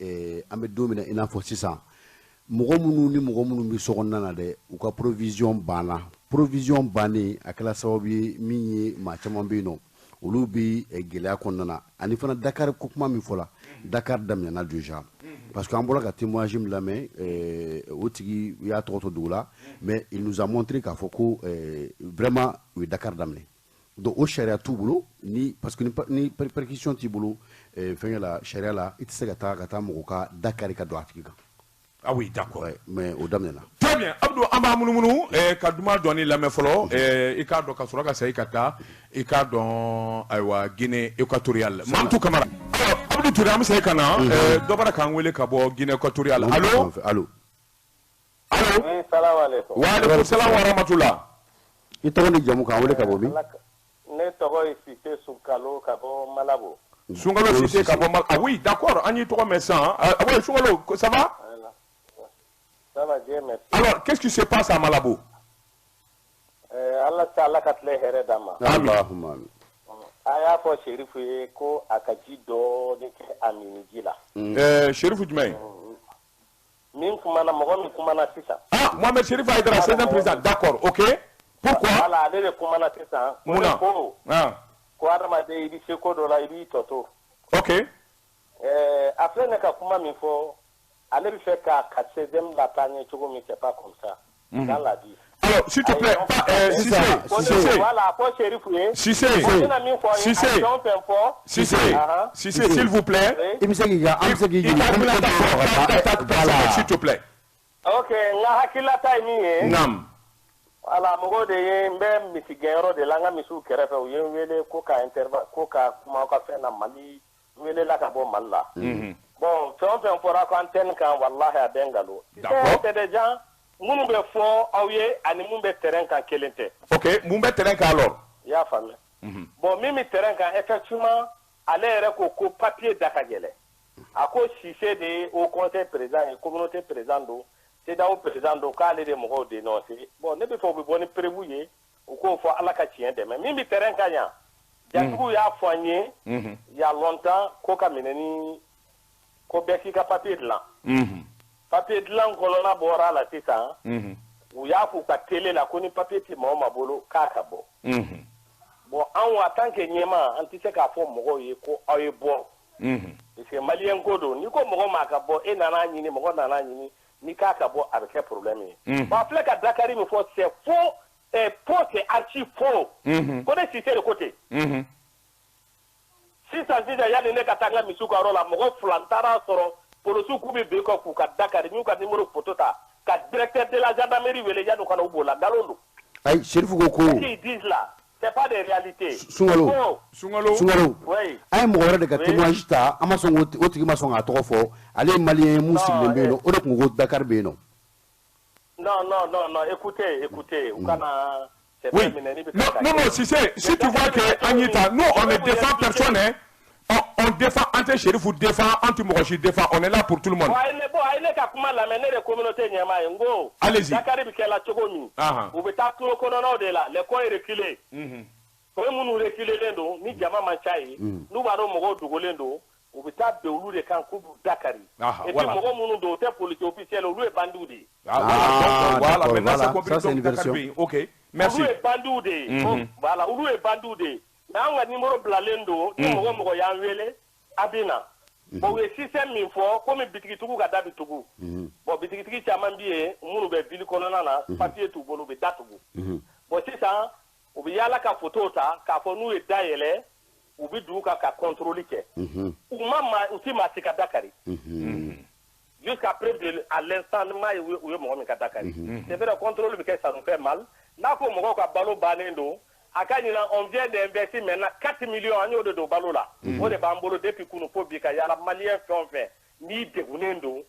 an bɛ don min na i n'a fɔ sisan. Mɔgɔ minnu ni mɔgɔ minnu bɛ sokɔnɔna na dɛ, u ka provision banna. Provision bannen a kɛra sababu ye min ye maa caman bɛ yen nɔ olu bɛ gɛlɛya kɔnɔna na. Ani fana Dakar ko kuma min fɔla, Dakar daminɛna déjà. Parce que an bɔra ka témoignage min lamɛn, o tigi u y'a tɔgɔ to dugu la, mais il nous a montré k'a fɔ ko vraiment u ye Dakar daminɛ. Donc o sariya t'u bolo ni parce que ni perquisition t'i bolo fɛnkɛ la sariya la, i tɛ se ka taa mɔgɔ ka Dakar ka don a tigi kan. Ah oui, d'accord. Ouais, mais au daminɛ. Très bien. Abdou, an b'a munumunu ka duman dɔɔni lamɛn fɔlɔ, i k'a dɔn ka sɔrɔ ka segin ka taa i k'a dɔn ayiwa Guinée équatoriale. Mamutu Kamara. Alors Abdou Touré, an bɛ segin ka na dɔ bɔra k'an wele ka bɔ Guinée équatoriale. Allo? Allo. Allo. Oui, salam alaikum. Wa alaikum salam wa rahmatullah. I tɔgɔ ni jamu k'an wele ka bɔ min? Ne tɔgɔ ye Sise Sunkalo ka bɔ Malabo. Sunkalo Sise ka bɔ Malabo. Ah oui, d'accord. An y'i tɔgɔ mɛn sisan. Ah oui, Sunkalo, ça va? Ça va bien, merci. Alors, qu'est-ce qui se passe à Malabo? Allah ta'ala ka tile hɛrɛ d'an ma. Allahumma amin. A y'a fɔ Sherifu ye ko a ka ji dɔɔni kɛ a miniji la. Sherifu jumɛn? Min kumana, mɔgɔ min kumana sisan. Ah, Mohamed Chérif Aïdara, c'est un président. D'accord, ok. Pourquoi? Voilà, ale de kumana sisan. Mun na? Ko ko hadamaden i bɛ se ko dɔ la, i b'i tɔ to. Ok. A filɛ ne ka kuma min fɔ, ale bɛ fɛ ka 16e lataa ɲɛ cogo min, c'est pas comme ça. Dans la vie. Alors, s'il te plaît, Cissé, Cissé. Voilà, fɔ Chérif ye. Cissé, Cissé, Cissé, Cissé, s'il vous plaît. I bɛ se k'i ka, an bɛ se k'i ɲininka. S'il te plaît. Ok, n ka hakililata ye min ye. Naam. Voilà, mɔgɔw de ye n bɛ misigɛnyɔrɔ de la, n ka misiw kɛrɛfɛ, u ye n wele ko ka ko ka kuma aw ka fɛn na Mali, n welela ka bɔ Mali la. Bon, fɛn o fɛn fɔra ko antenne kan, walahi a bɛ n nkalon. D'accord. C'est des gens minnu bɛ fɔ aw ye ani mun bɛ terrain kan kelen tɛ. Ok, mun bɛ terrain kan alors? I y'a faamuya. Bon, min bɛ terrain kan, effectivement, ale yɛrɛ ko ko papier da ka gɛlɛn. A ko Cissé de ye haut conseil président ye, communauté président don, CEDEAO président don, k'ale de mɔgɔw dénoncer. Bon, ne bɛ fɛ u bɛ bɔ ni preuve ye, u k'o fɔ Ala ka tiɲɛ dɛmɛ. Min bɛ terrain kan yan, jatigiw y'a fɔ an ye il y a longtemps ko ka minɛ ni ko bɛɛ k'i ka papier dilan. Papier dilan kɔnɔna bɔra a la sisan. U y'a f'u ka télé la ko ni papier tɛ maa o maa bolo k'a ka bɔ. Bon, anw en tant que ɲɛmaa, an tɛ se k'a fɔ mɔgɔw ye ko aw ye bɔ. Parce que maliyɛn ko don, n'i ko mɔgɔ ma ka bɔ, e nana ɲini, mɔgɔ nana ɲini, n'i k'a ka bɔ, a bɛ kɛ problème ye. Bon, a filɛ ka Dakari min fɔ, c'est faux, faux, c'est archi faux. Ko ne Cissé de ko ten. Sisan sisan, yanni ne ka taa n ka misiw ka yɔrɔ la, mɔgɔ fila n taara sɔrɔ polisiw k'u bɛ bin kɔ k'u ka Dakari, n y'u ka numéro photo ta ka directeur de la gendarmerie wele yanni u ka na u b'o la, nkalon don. Ayi, Chérif ko ko. Ce qu'ils disent là, c'est pas des réalités. Sunkalo. Sunkalo. Sunkalo. Oui. An ye mɔgɔ wɛrɛ de ka témoignage ta, an ma sɔn k'o, o tigi ma sɔn k'a tɔgɔ fɔ, ale ye maliyɛn ye mun sigilen bɛ yen nɔ, o de tun ko Dakar bɛ yen nɔ. Non, non, non, non, écoutez, écoutez, u kana. Oui. Non, non, non, si c'est, si tu vois que Anita, nous on ne défend personne, hein. On défend, Ante Chérif défend, Ante Morochi défend, on est là pour tout le monde. Bon, ale ka kuma lamɛn, ne de communauté ɲɛmaa ye, n ko. Allez-y. Dakari bɛ kɛ la cogo min. U bɛ taa kungo kɔnɔnaw de la, les coins reculés. O ye minnu reculelen don, ni jama man ca yen, n'u b'a dɔn mɔgɔw dogolen don, u bɛ taa bin olu de kan k'u b'u dakari. Et puis mɔgɔ minnu don, o tɛ policier officiel, olu ye bandiw de ye. Ah, voilà, maintenant c'est compris. Ça c'est une version. Ok, merci. Olu ye bandiw de ye. Voilà, olu ye bandiw de ye. Mais an ka numéro bilalen don, ni mɔgɔ mɔgɔ y'an wele, a bɛ na. Bon, u ye système min fɔ, komi bitigitigiw ka da bɛ tugu. Bon, bitigitigi caman bɛ yen minnu bɛ ville kɔnɔna na, papier t'u bolo, u bɛ da tugu. Bon, sisan u bɛ yaala ka photo ta k'a fɔ n'u ye da yɛlɛ, u bɛ dugu kan ka contrôle kɛ. U ma maa, u ti maa si ka da kari. Jusqu'à preuve de à l'instant ma ye u ye mɔgɔ min ka da kari. C'est vrai, contrôle bɛ kɛ, ça nous fait mal. N'a ko mɔgɔw ka balo bannen don, a ka ɲina, on vient d'investir maintenant 4 millions, an y'o de don balo la. O de b'an bolo depuis kunun fo bi ka yaala maliyɛn fɛn o fɛn n'i degunnen don,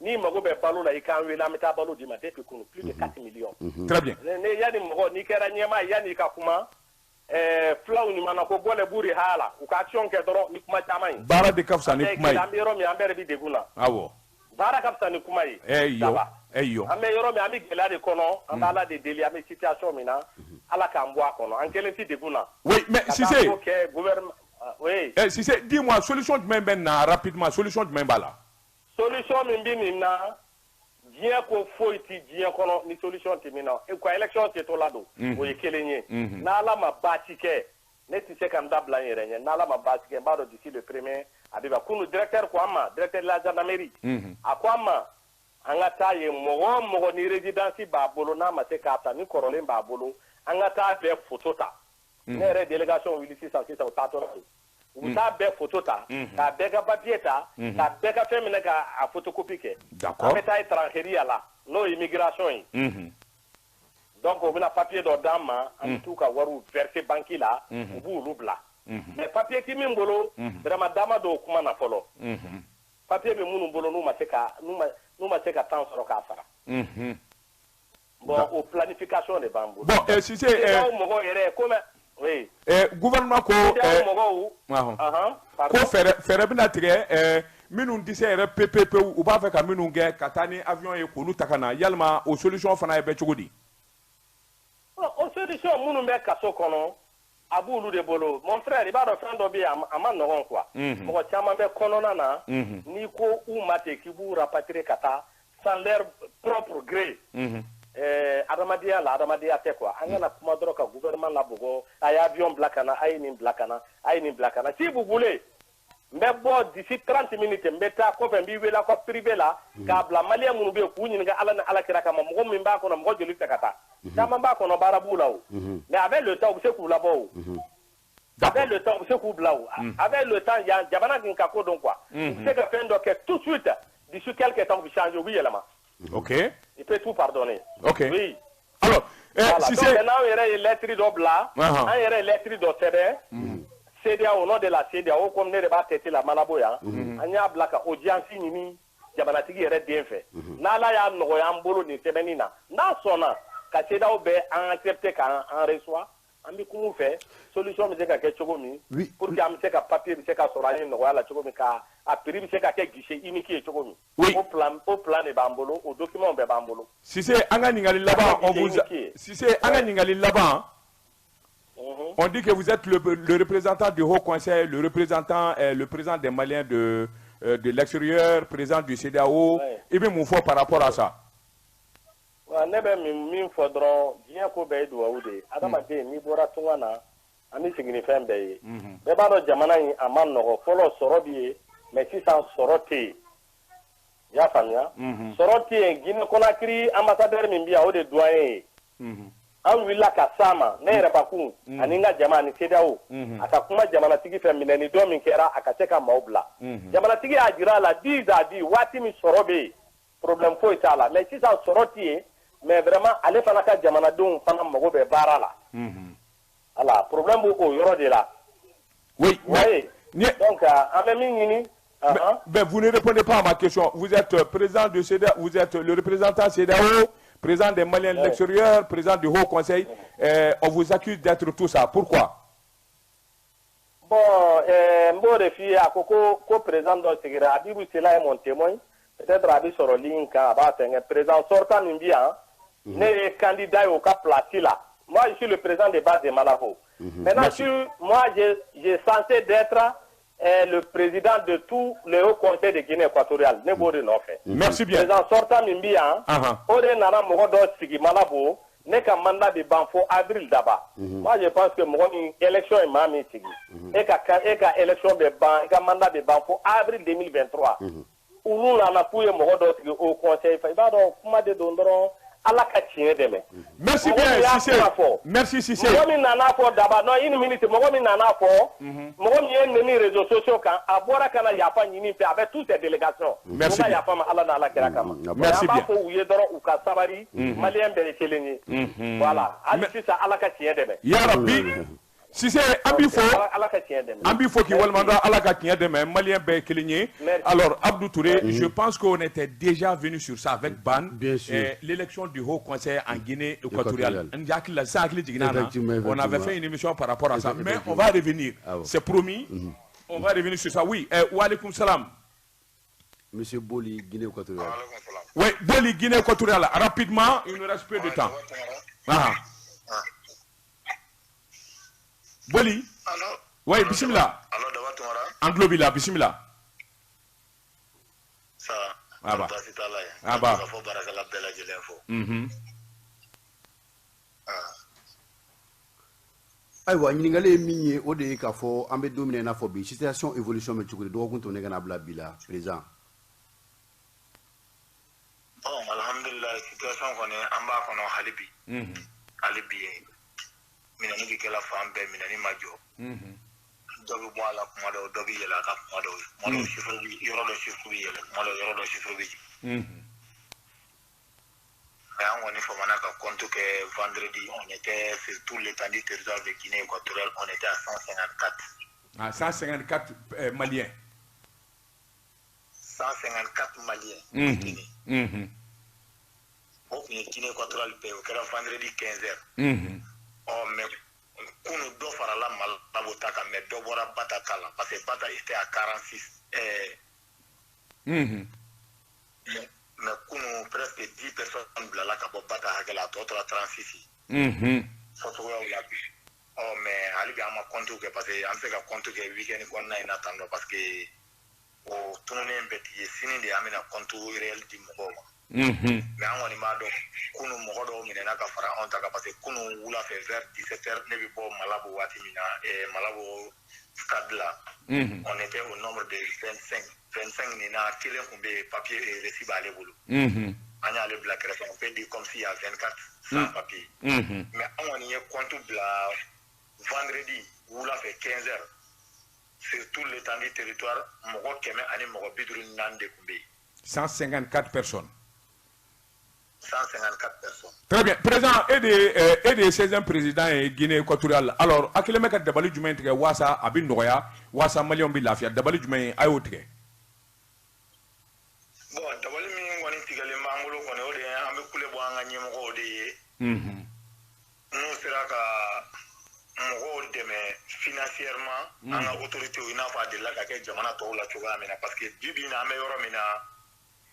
n'i mago bɛ balo la, i k'an wele, an bɛ taa balo d'i ma depuis kunun, plus de 4 millions. Très bien. Ne yanni mɔgɔ n'i kɛra ɲɛmaa ye, yanni i ka kuma, filaw ɲuman na ko gɔlɛ buri ha la, u ka action kɛ dɔrɔn ni kuma caman ye. Baara de ka fisa ni kuma ye. An bɛ yɔrɔ min, an bɛɛ de bɛ degun na. Awɔ. Baara ka fisa ni kuma ye. Eyo, eyo. An bɛ yɔrɔ min, an bɛ gɛlɛya de kɔnɔ, an bɛ Ala de deli, an bɛ situation min na, Ala k'an bɔ a kɔnɔ, an kelen tɛ degun na. Oui, mais Cissé. Ka taa ko kɛ gouvernement, oui. Cissé, dis-moi, solution jumɛn bɛ na rapidement, solution jumɛn b'a la? Solution min bɛ nin na, diɲɛ ko foyi tɛ diɲɛ kɔnɔ ni solution tɛ min na. U ka élection tɛ to la don, o ye kelen ye. N'Ala ma baasi kɛ, ne tɛ se ka n da bila n yɛrɛ ɲɛ, n'Ala ma baasi kɛ, n b'a dɔn d'ici le premier a bɛ ban. Kunun directeur ko an ma, directeur de la gendarmerie, a ko an ma, an ka taa yen, mɔgɔ o mɔgɔ ni résidence b'a bolo n'a ma se k'a ta, ni kɔrɔlen b'a bolo, an ka taa bɛɛ photo ta. Ne yɛrɛ délégation wuli sisan sisan, u taatɔ la yen. U bɛ taa bɛɛ photo ta, k'a bɛɛ ka papier ta, k'a bɛɛ ka fɛn minɛ k'a photocopie kɛ. D'accord. An bɛ taa étrangerie la, n'o ye immigration ye. Donc u bɛna papier dɔ d'an ma, an bɛ t'u ka wariw verser banque la, u b'olu bila. Mais papier ti min bolo, vraiment da ma don o kuma na fɔlɔ. Papier bɛ minnu bolo n'u ma se ka n'u ma se ka temps sɔrɔ k'a sara. Bon, o planification de b'an bolo. Bon, Cissé, mɔgɔw yɛrɛ komi oui. Gouvernement ko mɔgɔw ko fɛɛrɛ bɛna tigɛ minnu tɛ se yɛrɛ pewu u b'a fɛ ka minnu kɛ ka taa ni avion ye k'olu ta ka na, yalima o solution fana ye bɛ cogo di? O solution minnu bɛ kaso kɔnɔ, a b'olu de bolo. Mon frère, i b'a dɔn fɛn dɔ bɛ yen, a ma nɔgɔn quoi. Mɔgɔ caman bɛ kɔnɔna na, n'i ko u ma ten k'i b'u rapatrier ka taa, sans leur propre gré. Adamadenya la adamadenya tɛ quoi. An kana kuma dɔrɔn ka gouvernement labugɔ, a ye avion bila ka na, a ye nin bila ka na, a ye nin bila ka na. Si vous voulez, n bɛ bɔ d'ici 30 minutes, n bɛ taa kɔfɛ, n b'i wele aw ka privé la k'a bila malien minnu bɛ yen k'u ɲininka Ala ni Ala kira kama, mɔgɔ min b'a kɔnɔ, mɔgɔ joli fɛ ka taa. Caman b'a kɔnɔ, baara b'u la o. Mais avec le temps, u bɛ se k'u labɔ o. Avec le temps, u bɛ se k'u bila o. Avec le temps, yan jamana nin ka ko dɔn quoi. U bɛ se ka fɛn dɔ kɛ tout de suite, d'ici quelque temps, u bɛ changer, u bɛ yɛlɛma. Ok. Il peut tout pardonner. Ok. Oui. Alors, voilà. Si donc c'est... maintenant, il y a une lettre dɔ bila, an yɛrɛ ye lettre dɔ sɛbɛn. CEDEAO, au nom de la CEDEAO, comme ne de b'a tête la Malabo yan, an y'a bila ka audience ɲini jamanatigi yɛrɛ den fɛ. N'Ala y'a nɔgɔya an bolo nin sɛbɛnni na, n'a sɔnna ka CEDEAO bɛɛ an accepter k'an reçoit, an bɛ kuma u fɛ, solution bɛ se ka kɛ cogo min, pour que an bɛ se ka papier bɛ se ka sɔrɔ an ye nɔgɔya la cogo min, ka a prix bɛ se ka kɛ guichet unique ye cogo min. Oui. O plan de b'an bolo, o document bɛɛ b'an bolo. Cissé, an ka ɲininkali laban, on vous Cissé, an ka ɲininkali laban. On dit que vous êtes le représentant du Haut Conseil, le représentant, le président des Maliens de l'extérieur, président du CEDEAO. I bɛ mun fɔ par rapport à ça? Wa ne bɛ min fɔ dɔrɔn, diɲɛ ko bɛɛ ye duwawu de ye. Adamaden, n'i bɔra tunga na, an bɛ segin ni fɛn bɛɛ ye. Bɛɛ b'a dɔn jamana in a ma nɔgɔ. Fɔlɔ sɔrɔ bi yen, mais sisan sɔrɔ tɛ yen. I y'a faamuya? Sɔrɔ tɛ yen. Guinée Conakry ambassadeur min bɛ yan, o de doyen ye. An wulila ka s'a ma, ne yɛrɛ bakun ani n ka jama ani CEDEAO, a ka kuma jamanatigi fɛ, minɛni dɔ min kɛra, a ka se ka maaw bila. Jamanatigi y'a jira a la 10 à 10, waati min sɔrɔ bɛ yen, problème foyi t'a la. Mais sisan sɔrɔ tɛ yen, mais vraiment ale fana ka jamanadenw fana mago bɛ baara la. Voilà, problème b'o yɔrɔ de la. Oui. Oui. Donc an bɛ min ɲini. Mais vous ne répondez pas à ma question. Vous êtes président de CEDEAO, vous êtes le représentant CEDEAO, président des Maliens de l'extérieur, président du Haut Conseil. On vous accuse d'être tout ça. Pourquoi? Bon, n b'o de f'i ye, a ko ko président dɔ sigira, Abibou Sela est mon témoin. Peut-être a bɛ sɔrɔ ligne kan, a b'a fɛngɛ. Président sortant min bi yan, ne ye candidat ye o ka place la. Moi, je suis le président de base de Malabo. Maintenant, moi, j'ai censé d'être le président de tout le Haut Conseil de Guinée équatoriale. Ne b'o de nɔfɛ. Merci bien. Président sortant min bi yan, o de nana mɔgɔ dɔ sigi Malabo, ne ka mandat bɛ ban fo avril daba. Moi, je pense que mɔgɔ min élection ye maa min sigi, e ka élection bɛ ban, i ka mandat bɛ ban fo avril 2023. Olu nana k'u ye mɔgɔ dɔ sigi au conseil fɛ, i b'a dɔn kuma de don dɔrɔn, Ala ka tiɲɛ dɛmɛ. Merci bien Cissé. Merci Cissé. Mɔgɔ min nana fɔ daba, non une minute, mɔgɔ min nana fɔ, mɔgɔ min ye neni réseaux sociaux kan, a bɔra ka na yafa ɲini fɛ avec toutes ses délégations. Merci bien. Yafa ma Ala n'Ala kira kama. Merci bien. An b'a fɔ u ye dɔrɔn u ka sabali, Malien bɛɛ ye kelen ye. Voilà, hali sisan Ala ka tiɲɛ dɛmɛ. Ya Rabbi. Cissé, an b'i fo, an b'i fo k'i waleɲuman Ala ka tiɲɛ dɛmɛ, Malien bɛɛ ye kelen ye. Alors Abdou Touré, je pense qu'on était déjà venu sur ça avec Ban. Bien sûr. L'élection du Haut Conseil en Guinée équatoriale. On avait fait une émission par rapport à ça, mais on va revenir. C'est promis. On va revenir sur ça. Oui, wa alaikum salam. Monsieur Boli, Guinée équatoriale. Oui, Boli, Guinée équatoriale. Rapidement, il nous reste peu de temps. Ah. Boli. Allô. Oui, bismillah. Allô, Daba Tunkara. An tulo b'i la, bismillah. Ça. Ah bah. Baasi t'a la yen. Ah bah. Ka fɔ baarakɛla bɛɛ lajɛlen fo. Ayiwa, ɲininkali ye min ye, o de ye k'a fɔ an bɛ don min na i n'a fɔ bi, situation évolution bɛ cogo di, dɔgɔkun tɛmɛnen ka na bila bi la, président? Bon, alhamdulillah, situation kɔni an b'a kɔnɔ hali bi. Hali bi minɛni bɛ kɛla fan bɛɛ, minɛni ma jɔ. Dɔ bɛ bɔ a la kuma dɔw, dɔ bɛ yɛlɛ a kan kuma dɔw. Kuma dɔw chiffre bɛ yɔrɔ dɔ chiffre bɛ yɛlɛ, kuma dɔw yɔrɔ dɔ chiffre bɛ jigin. Mais an kɔni famana ka compte kɛ vendredi, on était sur tout l'étendue du territoire de Guinée équatoriale, on était à 154. Ah, 154 Maliens. 154 Maliens. Guinée. O tun ye Guinée équatoriale bɛɛ, o kɛra vendredi 15h. Oh, mais kunu dɔ farala Malabo ta kan, mais dɔ bɔra Bata ta la, parce que Bata était à 46. Mais kunu presque 10 personnes bilala ka bɔ Bata hakɛ la, a tɔ tora 36. Fɔcogoyaw la bi. Oh, mais hali bi an ma compte kɛ, parce que an tɛ se ka compte kɛ week-end kɔnɔna in na tan nɔ, parce que o tununnen bɛɛ ti ye. Sini de an bɛna compte réel di mɔgɔw ma. Mais an kɔni b'a dɔn kunun mɔgɔ dɔw minɛna ka fara anw ta kan, parce que kunun wula fɛ vers 17h ne bɛ bɔ Malabo waati min na, Malabo stade la, on était au nombre de 25. 25 nin na, kelen tun bɛ yen, papier reçu b'ale bolo. An y'ale bila kɛrɛfɛ, on peut dire comme s'il y a 24 sans papier. Mais an kɔni ye compte bila vendredi wula fɛ 15h, sur tout l'étendue du territoire, mɔgɔ 154 de tun bɛ yen. 154 personnes. 154 personnes. Très bien. Président, e de ye 16e président ye Guinée équatoriale. Alors, a kɛlen bɛ ka dabali jumɛn tigɛ waasa a bɛ nɔgɔya, waasa maliyɛnw bɛ lafiya? Dabali jumɛn ye a y'o tigɛ? Bon, dabali min kɔni tigɛlen b'an bolo kɔni, o de ye an bɛ kule bɔ an ka ɲɛmɔgɔw de ye. N'u sera ka mɔgɔw dɛmɛ financièrement, an ka autorités, i n'a fɔ a delila ka kɛ jamana tɔw la cogoya min na, parce que bi bi in na, an bɛ yɔrɔ min na,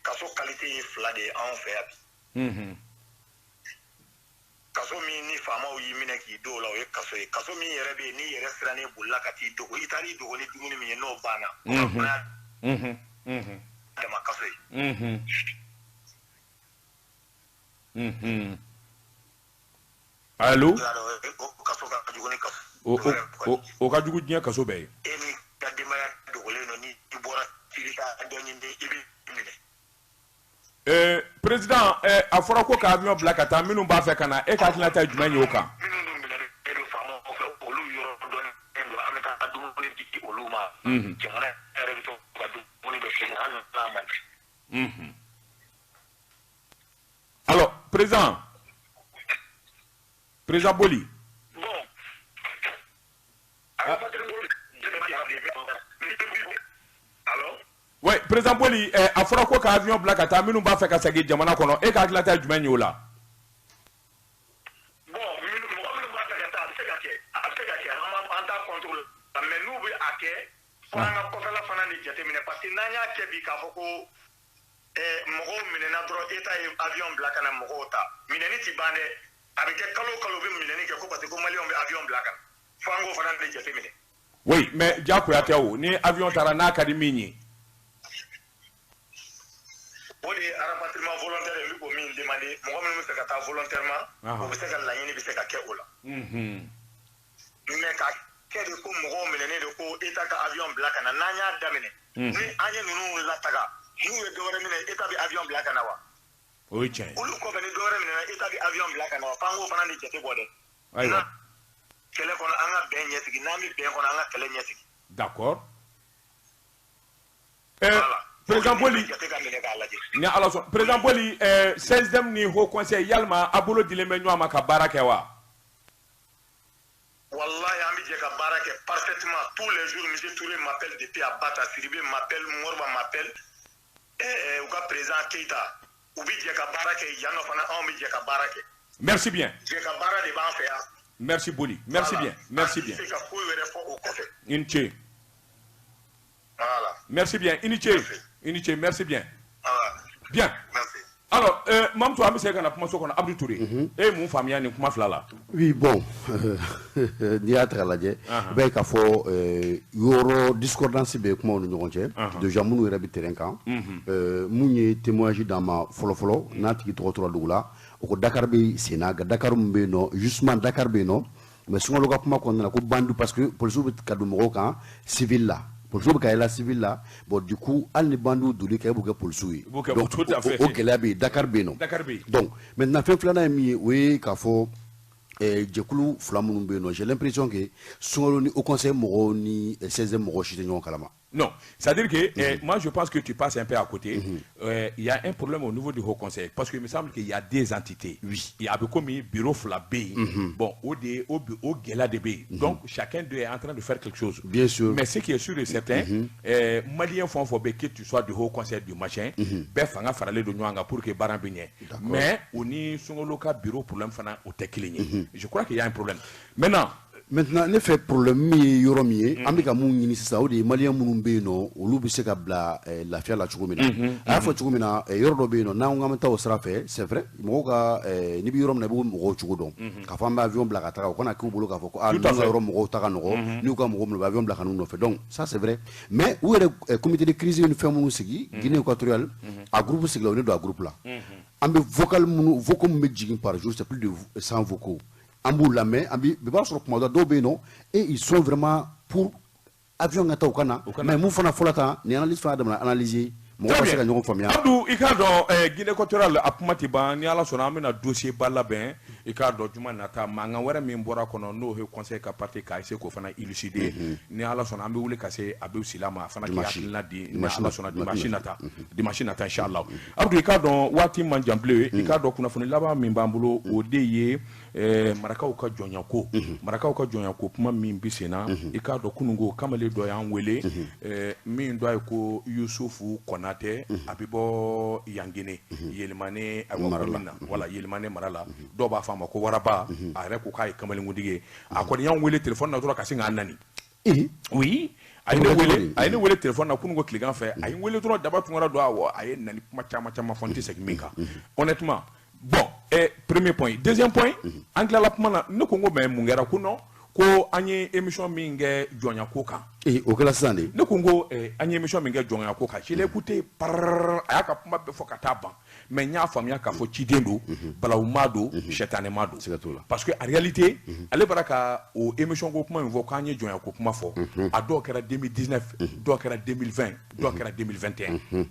kaso qualité ye fila de ye anw fɛ yan bi. Kaso min ni faamaw y'i minɛ k'i don o la, o ye kaso ye. Kaso min yɛrɛ bɛ yen, n'i yɛrɛ sirannen bolila ka t'i dogo, i taar'i dogo ni dumuni min ye, n'o banna, o fana dama kaso ye. Allo? O kaso ka jugu ni kaso. O ka jugu diɲɛ kaso bɛɛ ye. E ni ka denbaya dogolen don, ni i bɔra k'i bɛ taa dɔ ɲini, i bɛ minɛ. Président, a fɔra ko ka avion bila ka taa minnu b'a fɛ ka na, e ka hakilinata ye jumɛn ye o kan? Minnu dun minɛlen don faamaw fɛ, olu yɔrɔ dɔnnen don, an bɛ taa dumuni di olu ma. Jamana yɛrɛ bɛ to ka dumuni dɔ sigi hali n'a ma di. Alors, président Boli. Bon. Allo? Oui, président Boli, a fɔra ko ka avion bila ka taa minnu b'a fɛ ka segin jamana kɔnɔ, e ka hakilinata ye jumɛn ye o la? Bon, mɔgɔ minnu b'a fɛ ka taa, a bɛ se ka kɛ, a bɛ se ka kɛ, an t'a contrôle, mais n'u bɛ a kɛ, fo an ka kɔfɛla fana de jateminɛ, parce que n'an y'a kɛ bi k'a fɔ ko mɔgɔw minɛna dɔrɔn, État ye avion bila ka na mɔgɔw ta, minɛni ti ban dɛ, a bɛ kɛ kalo o kalo u bɛ minɛni kɛ ko parce que ko maliyɛnw bɛ avion bila ka na, fo an k'o fana de jateminɛ. Oui, mais diyagoya tɛ o, ni avion taara n'a ka di min ye. O de ye rapatriement volontaire ye, n bɛ k'o min demander, mɔgɔ minnu bɛ fɛ ka taa volontairement, o bɛ se ka laɲini bɛ se ka kɛ o la. Mais ka kɛ de ko mɔgɔw minɛnen de ko État ka avion bila ka na, n'an y'a daminɛ, ni an ye ninnu lataga, n'u ye dɔ wɛrɛ minɛ, État bɛ avion bila ka na wa? O ye tiɲɛ ye. Olu kɔfɛ ni dɔ wɛrɛ minɛna, État bɛ avion bila ka na wa? F'an k'o fana de jate bɔ dɛ. Ayiwa. Kɛlɛ kɔnɔ an ka bɛn ɲɛsigi, n'an bɛ bɛn kɔnɔ an ka kɛlɛ ɲɛsigi. D'accord. Voilà. Président Boli, ni Ala sɔn, président Boli, 16e ni Haut Conseil, yalima a bolo dilen bɛ ɲɔgɔn ma ka baara kɛ wa? Wallahi, an bɛ jɛ ka baara kɛ parfaitement. Tous les jours, monsieur Touré m'appelle depuis Abata, Sidibé m'appelle, Moriba m'appelle, u ka président Keita, u bɛ jɛ ka baara kɛ yan nɔ fana, anw bɛ jɛ ka baara kɛ. Merci bien. Jɛ ka baara de b'an fɛ yan. Merci Boli, merci bien, merci bien. An tɛ se ka foyi wɛrɛ fɔ o kɔfɛ. I ni ce. Voilà. Merci bien, i ni ce. I ni ce, merci bien. Voilà. Bien. Merci. Alors, Mamoutou, an bɛ segin ka na kumaso kɔnɔ. Abdou Touré, e ye mun faamuya nin kuma fila la? Oui, bon, n'i y'a ta k'a lajɛ, i b'a ye k'a fɔ yɔrɔ discordance bɛ kumaw ni ɲɔgɔn cɛ. Déjà minnu yɛrɛ bɛ terrain kan, mun ye témoignage d'an ma fɔlɔ fɔlɔ, n'a tigi tɔgɔ tora dugu la, o ko Dakar bɛ sen na, Dakar min bɛ yen nɔ, justement Dakar bɛ yen nɔ, mais Sunkalo ka kuma kɔnɔna na ko bandu, parce que polisiw bɛ ka don mɔgɔw kan civil la. Polisiw bɛ ka yɛlɛ civil la, bon du coup hali ni bandiw donni kɛ, e b'u kɛ polisiw ye. Donc o gɛlɛya bɛ yen, Dakar bɛ yen nɔ. Donc maintenant fɛn filanan ye min ye, o ye k'a fɔ jɛkulu fila minnu bɛ yen nɔ, j'ai l'impression que Sunkalo ni Haut Conseil mɔgɔw ni 16e mɔgɔw si tɛ ɲɔgɔn kalama. Non, c'est-à-dire que moi je pense que tu passes un peu à côté. Il y a un problème au niveau du Haut Conseil parce qu'il me semble qu'il y a des entités. Oui. Il y a comme bureau fila bɛ yen. Bon, o gɛlɛya de bɛ yen. Donc chacun d'eux est en train de faire quelque chose. Bien sûr. Mais ce qui est sûr et certain, Malien fɛn o fɛn bɛ yen, que tu sois du Haut Conseil du machin, bɛɛ fanga faralen don ɲɔgɔn kan pour que baara bɛ ɲɛ. Mais o ni Sunkalo ka bureau problème fana o tɛ kelen ye. Je crois qu'il y a un problème. Maintenant, Maintenant ne fɛ problème min ye yɔrɔ min ye, an bɛ ka mun ɲini sisan, o de ye maliyɛn minnu bɛ yen nɔ, olu bɛ se ka bila lafiya la cogo min na. A y'a fɔ cogo min na, yɔrɔ dɔ bɛ yen nɔ, n'an ko k'an bɛ taa o sira fɛ, c'est vrai, mɔgɔw ka n'i bɛ yɔrɔ min na, i b'o mɔgɔw cogo dɔn. K'a fɔ an bɛ avion bila ka taga, o kana k'u bolo k'a fɔ ko aa, ninnu ka yɔrɔ mɔgɔw ta ka nɔgɔ, n'u ka mɔgɔ minɛ, u bɛ avion bila ka n'u nɔfɛ. Donc ça c'est vrai, mais u yɛrɛ comité de crise ni fɛn minnu sigi Guinée équatoriale, a groupe sigila, o ne don a groupe la. An bɛ vocal minnu, vocaux min bɛ jigin par jour, c'est plus de 100 vocaux. An b'u lamɛn, an bɛ b'a sɔrɔ kuma dɔ dɔw bɛ yen nɔ, et ils sont vraiment pour avion ka taa u ka na, mais mun fana fɔla tan, nin analyse fana daminɛ analyser, mɔgɔw ka se ka ɲɔgɔn faamuya. Abdou, i k'a dɔn Guinée équatoriale a kuma tɛ ban, ni Ala sɔnna an bɛna dossier ba labɛn, i k'a dɔn juma nata mankan wɛrɛ min bɔra kɔnɔ, n'o ye conseil ka parti k'a essayer k'o fana élucider. Ni Ala sɔnna an bɛ wuli ka se Abibu Sila ma, a fana k'i hakilina di, ni Ala sɔnna dimanche nata inchallah. Abdou, i k'a dɔn waati man jan bilen, i k'a dɔn kunnafoni laban min b'an bolo, o de ye marakaw ka jɔnyako, marakaw ka jɔnyako kuma min bɛ sen na. I k'a dɔn kununko kamalen dɔ y'an wele, min dɔ ye ko Yusufu Konatɛ, a bɛ bɔ Yangene, Yelimane na, wala Yelimane mara la, dɔw b'a fɔ a ma ko Waraba, a yɛrɛ ko k'a ye kamalenkuntigi ye. A kɔni y'an wele téléphone na dɔrɔn ka sin k'an nani. Oui, a ye ne wele téléphone na kununko tilegan fɛ, a ye n wele dɔrɔn Daba Tunkara don, awɔ, a ye nani kuma caman caman fɔ, n tɛ segin min kan, honnêtement. Bon, premier point. Deuxième point, an tilala kuma na, ne ko n ko mais mun kɛra ko non, ko an ye émission min kɛ jɔnyako kan. O kɛra sisan de. Ne ko n ko an ye émission min kɛ jɔnyako kan, je l'ai écouté par, a y'a ka kuma bɛɛ fɔ ka taa ban, mais n y'a faamuya k'a fɔ ciden don, balawuma don, sɛtanɛma don. Parce que en réalité, ale bɔra ka o émission ko kuma min fɔ k'an ye jɔnyako kuma fɔ, a dɔw kɛra 2019, dɔw kɛra 2020, dɔw kɛra 2021.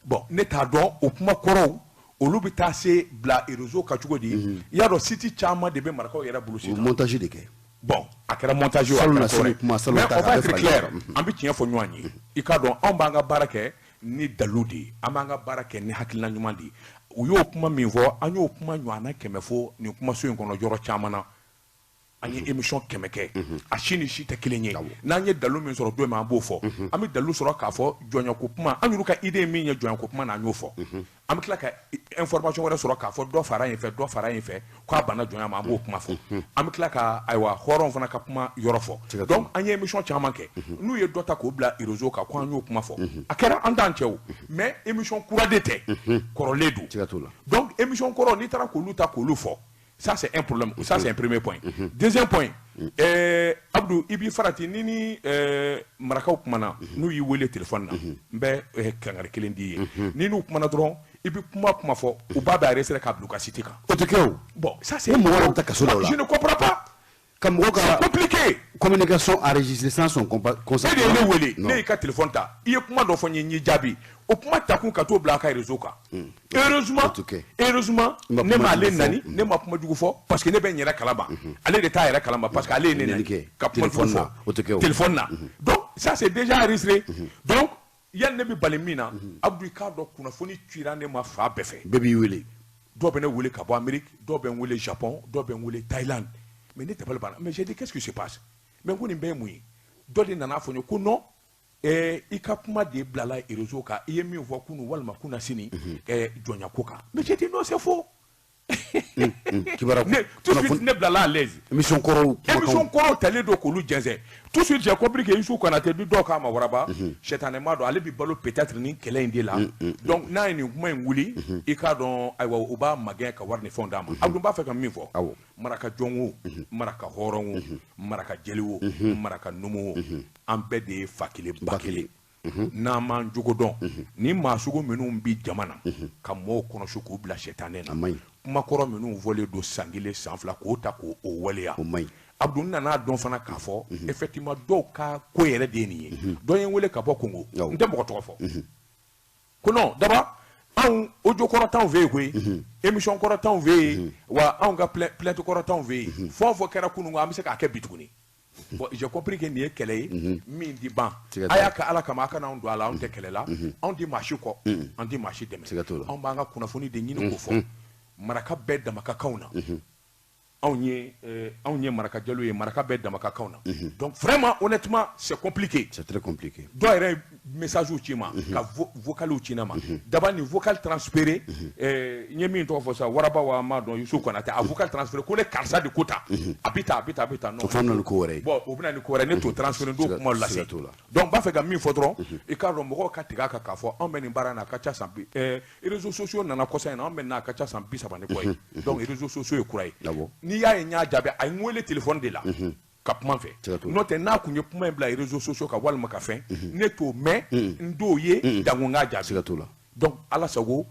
Bon, ne t'a dɔn o kuma kɔrɔw olu bɛ taa se bila réseau kan cogo di. I y'a dɔn site caman de bɛ marakaw yɛrɛ bolo sisan. Montage de kɛ. Bon, a kɛra montage o, a kɛra kɔrɔ ye. Mais on va être clair, an bɛ tiɲɛ fɔ ɲɔgɔn ye. I k'a dɔn anw b'an ka baara kɛ ni dalu de ye, an b'an ka baara kɛ ni hakilina ɲuman de ye. U y'o kuma min fɔ, an y'o kuma ɲɔgɔnna 100 fɔ nin kumaso in kɔnɔ yɔrɔ caman na. An ye émission 100 kɛ, a si ni si tɛ kelen ye. N'an ye dalu min sɔrɔ don min, an b'o fɔ. An bɛ dalu sɔrɔ k'a fɔ jɔnyako kuma, an y'u ka idée min ye jɔnyako kuma na, an y'o fɔ. An bɛ tila ka information wɛrɛ sɔrɔ k'a fɔ dɔ fara yen fɛ, dɔ fara yen fɛ, k'a banna jɔnya ma, an b'o kuma fɔ. An bɛ tila ka ayiwa hɔrɔnw fana ka kuma yɔrɔ fɔ. Donc an ye émission caman kɛ, n'u ye dɔ ta k'o bila réseau kan ko an y'o kuma fɔ, a kɛra an t'an cɛ o, mais émission kura de tɛ, kɔrɔlen don. Donc émission kɔrɔ n'i taara k'olu ta k'olu fɔ, ça c'est un problème, ça c'est un premier point. Deuxième point, Abdou, i b'i farati ni marakaw kumana, n'u y'i wele téléphone na, n bɛ kangari kelen d'i ye. Ni n'u kumana dɔrɔn, i bɛ kuma fɔ, u b'a bɛɛ enregistrer k'a bila u ka site kan. O tɛ kɛ o. Bon, ça c'est. Mɔgɔ wɛrɛ bɛ taa kaso la o la. Je ne comprends pas. Ka mɔgɔ ka. C'est compliqué. Communication enregistrée sans son consentement. E de ye ne wele, ne y'i ka téléphone ta, i ye kuma dɔ fɔ n ye, n y'i jaabi. O kuma ta kun ka t'o bila a ka réseau kan. Heureusement, heureusement, ne m'ale nani, ne ma kuma jugu fɔ parce que ne bɛ n yɛrɛ kalama. Ale de t'a yɛrɛ kalama parce que ale ye ne nani ka kuma jugu fɔ téléphone na. Donc ça c'est déjà enregistré. Donc yanni ne bɛ bali min na, Abdou, i k'a dɔn kunnafoni cira ne ma fa bɛɛ fɛ. Bɛɛ b'i wele. Dɔw bɛ ne wele ka bɔ Amérique, dɔw bɛ n wele Japon, dɔw bɛ n wele Thaïlande. Mais ne dabali banna. Mais j'ai dit qu'est-ce qui se passe? Mais ko nin bɛɛ ye mun ye? Dɔ de nana fɔ n ye ko non, i ka kuma de bilala réseau kan, i ye min fɔ kunun walima kunna sini jɔnyako kan. Mais j'ai dit non, c'est faux. Tout de suite ne bilala à l'aise. Émission kɔrɔw. Émission kɔrɔw talen don k'olu jɛnsɛn. Tout de suite j'ai compris que Youssou Konaté ni dɔw k'a ma waraba, sɛtanɛma don, ale bɛ balo peut-être nin kɛlɛ in de la. Donc n'a ye nin kuma in wuli, i k'a dɔn ayiwa u b'a magɛn ka wari ni fɛnw d'a ma. Abdou, n b'a fɛ ka min fɔ. Maraka jɔn o, maraka hɔrɔn o, maraka jeli o, maraka numu o, an bɛɛ de ye fa kelen ba kelen. N'an m'an jogo dɔn, ni maa sugu minnu bi jama na ka mɔɔw kɔnɔsu k'u bila sɛtanɛ na, kumakɔrɔ minnu fɔlen don san 1 san 2 k'o ta k'o waleya. Abdou, n nana dɔn fana k'a fɔ effectivement dɔw ka ko yɛrɛ de ye nin ye. Dɔ ye n wele ka bɔ Congo, n tɛ mɔgɔ tɔgɔ fɔ, ko non Daba, anw audio kɔrɔ t'anw fɛ yen koyi, émission kɔrɔ t'anw fɛ yen, wa anw ka plainte kɔrɔ t'anw fɛ yen, fɛn o fɛn kɛra kunun an bɛ se k'a kɛ bi tuguni. Bon, j'ai compris que nin ye kɛlɛ ye min di ban. A y'a kɛ Ala kama, a kana anw don a la, anw tɛ kɛlɛ la, anw tɛ maa si kɔ, an tɛ maa si dɛmɛ, anw b'an ka kunnafoni de ɲini k'o fɔ. Maraka bɛɛ dama ka kanw na, anw ye maraka jeliw ye, maraka bɛɛ dama ka kanw na. Donc vraiment honnêtement c'est compliqué. C'est très compliqué. Dɔw yɛrɛ message ci ma, ka vocal ci ne ma. Daba nin vocal transféré, n ye min tɔgɔ fɔ sisan, Waraba wa ma dɔn Yusu Konate, a vocal transféré ko ne karisa de ko tan, a bɛ tan, a bɛ tan, a bɛ tan. Non, o fana bɛ na ni ko wɛrɛ ye. Bon, o bɛ na ni ko wɛrɛ, ne t'o transféré, n t'o kuma lase. Donc n b'a fɛ ka min fɔ dɔrɔn, i k'a dɔn mɔgɔw ka tigɛ a kan k'a fɔ anw bɛ nin baara in na, a ka ca san bi, réseaux sociaux nana kɔsa in na, anw bɛ nin na, a ka ca san 30 ni kɔ ye. Donc réseaux sociaux ye kura ye. N'i y'a ye n y'a jaabi, a ye n wele téléphone de la ka kuma fɛ. N'o tɛ, n'a kun ye kuma in bila réseaux sociaux kan walima ka fɛn, ne t'o mɛn, n t'o ye, jango n k'a jaabi. Donc ala sago,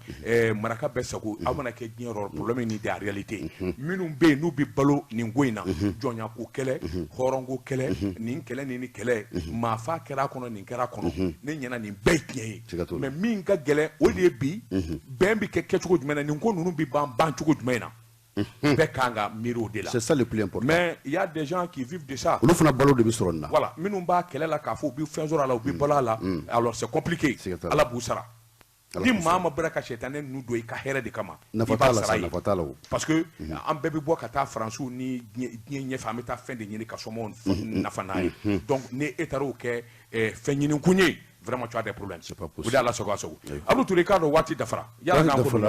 maraka bɛɛ sago, aw mana kɛ diɲɛ yɔrɔ, problème ni de a réalité. Minnu bɛ yen n'u bɛ balo nin ko in na, jɔnyako kɛlɛ, hɔrɔnko kɛlɛ, nin kɛlɛ ni kɛlɛ, maafa kɛra a kɔnɔ, nin kɛra a kɔnɔ, ne ɲɛna nin bɛɛ ye tiɲɛ ye. Mais min ka gɛlɛn, o de ye bi bɛn bɛ kɛ kɛcogo jumɛn na, nin ko ninnu bɛ ban cogo jumɛn na, bɛɛ kan ka miiri o de la. C'est ça le plus important. Mais il y a des gens qui vivent de ça. Olu fana balo de bɛ sɔrɔ nin na. Voilà, minnu b'a kɛlɛ la k'a fɔ u bɛ fɛn sɔrɔ a la, u bɛ balo a la, alors c'est compliqué. Ala b'u sara. Ni maa ma bɔra ka sɛtanɛ ninnu don i ka hɛrɛ de kama, i b'a sara ye. Parce que an bɛɛ bɛ bɔ ka taa Faransiw ni diɲɛ ɲɛfɛ, an bɛ taa fɛn de ɲini ka somɔgɔw nafa n'a ye. Donc ni e taara o kɛ fɛn ɲini kun ye, vraiment tu as des problèmes. C'est pas possible. O de ala sago a sago. Abdou Touré, k'a dɔn waati dafara. Yala k'an ko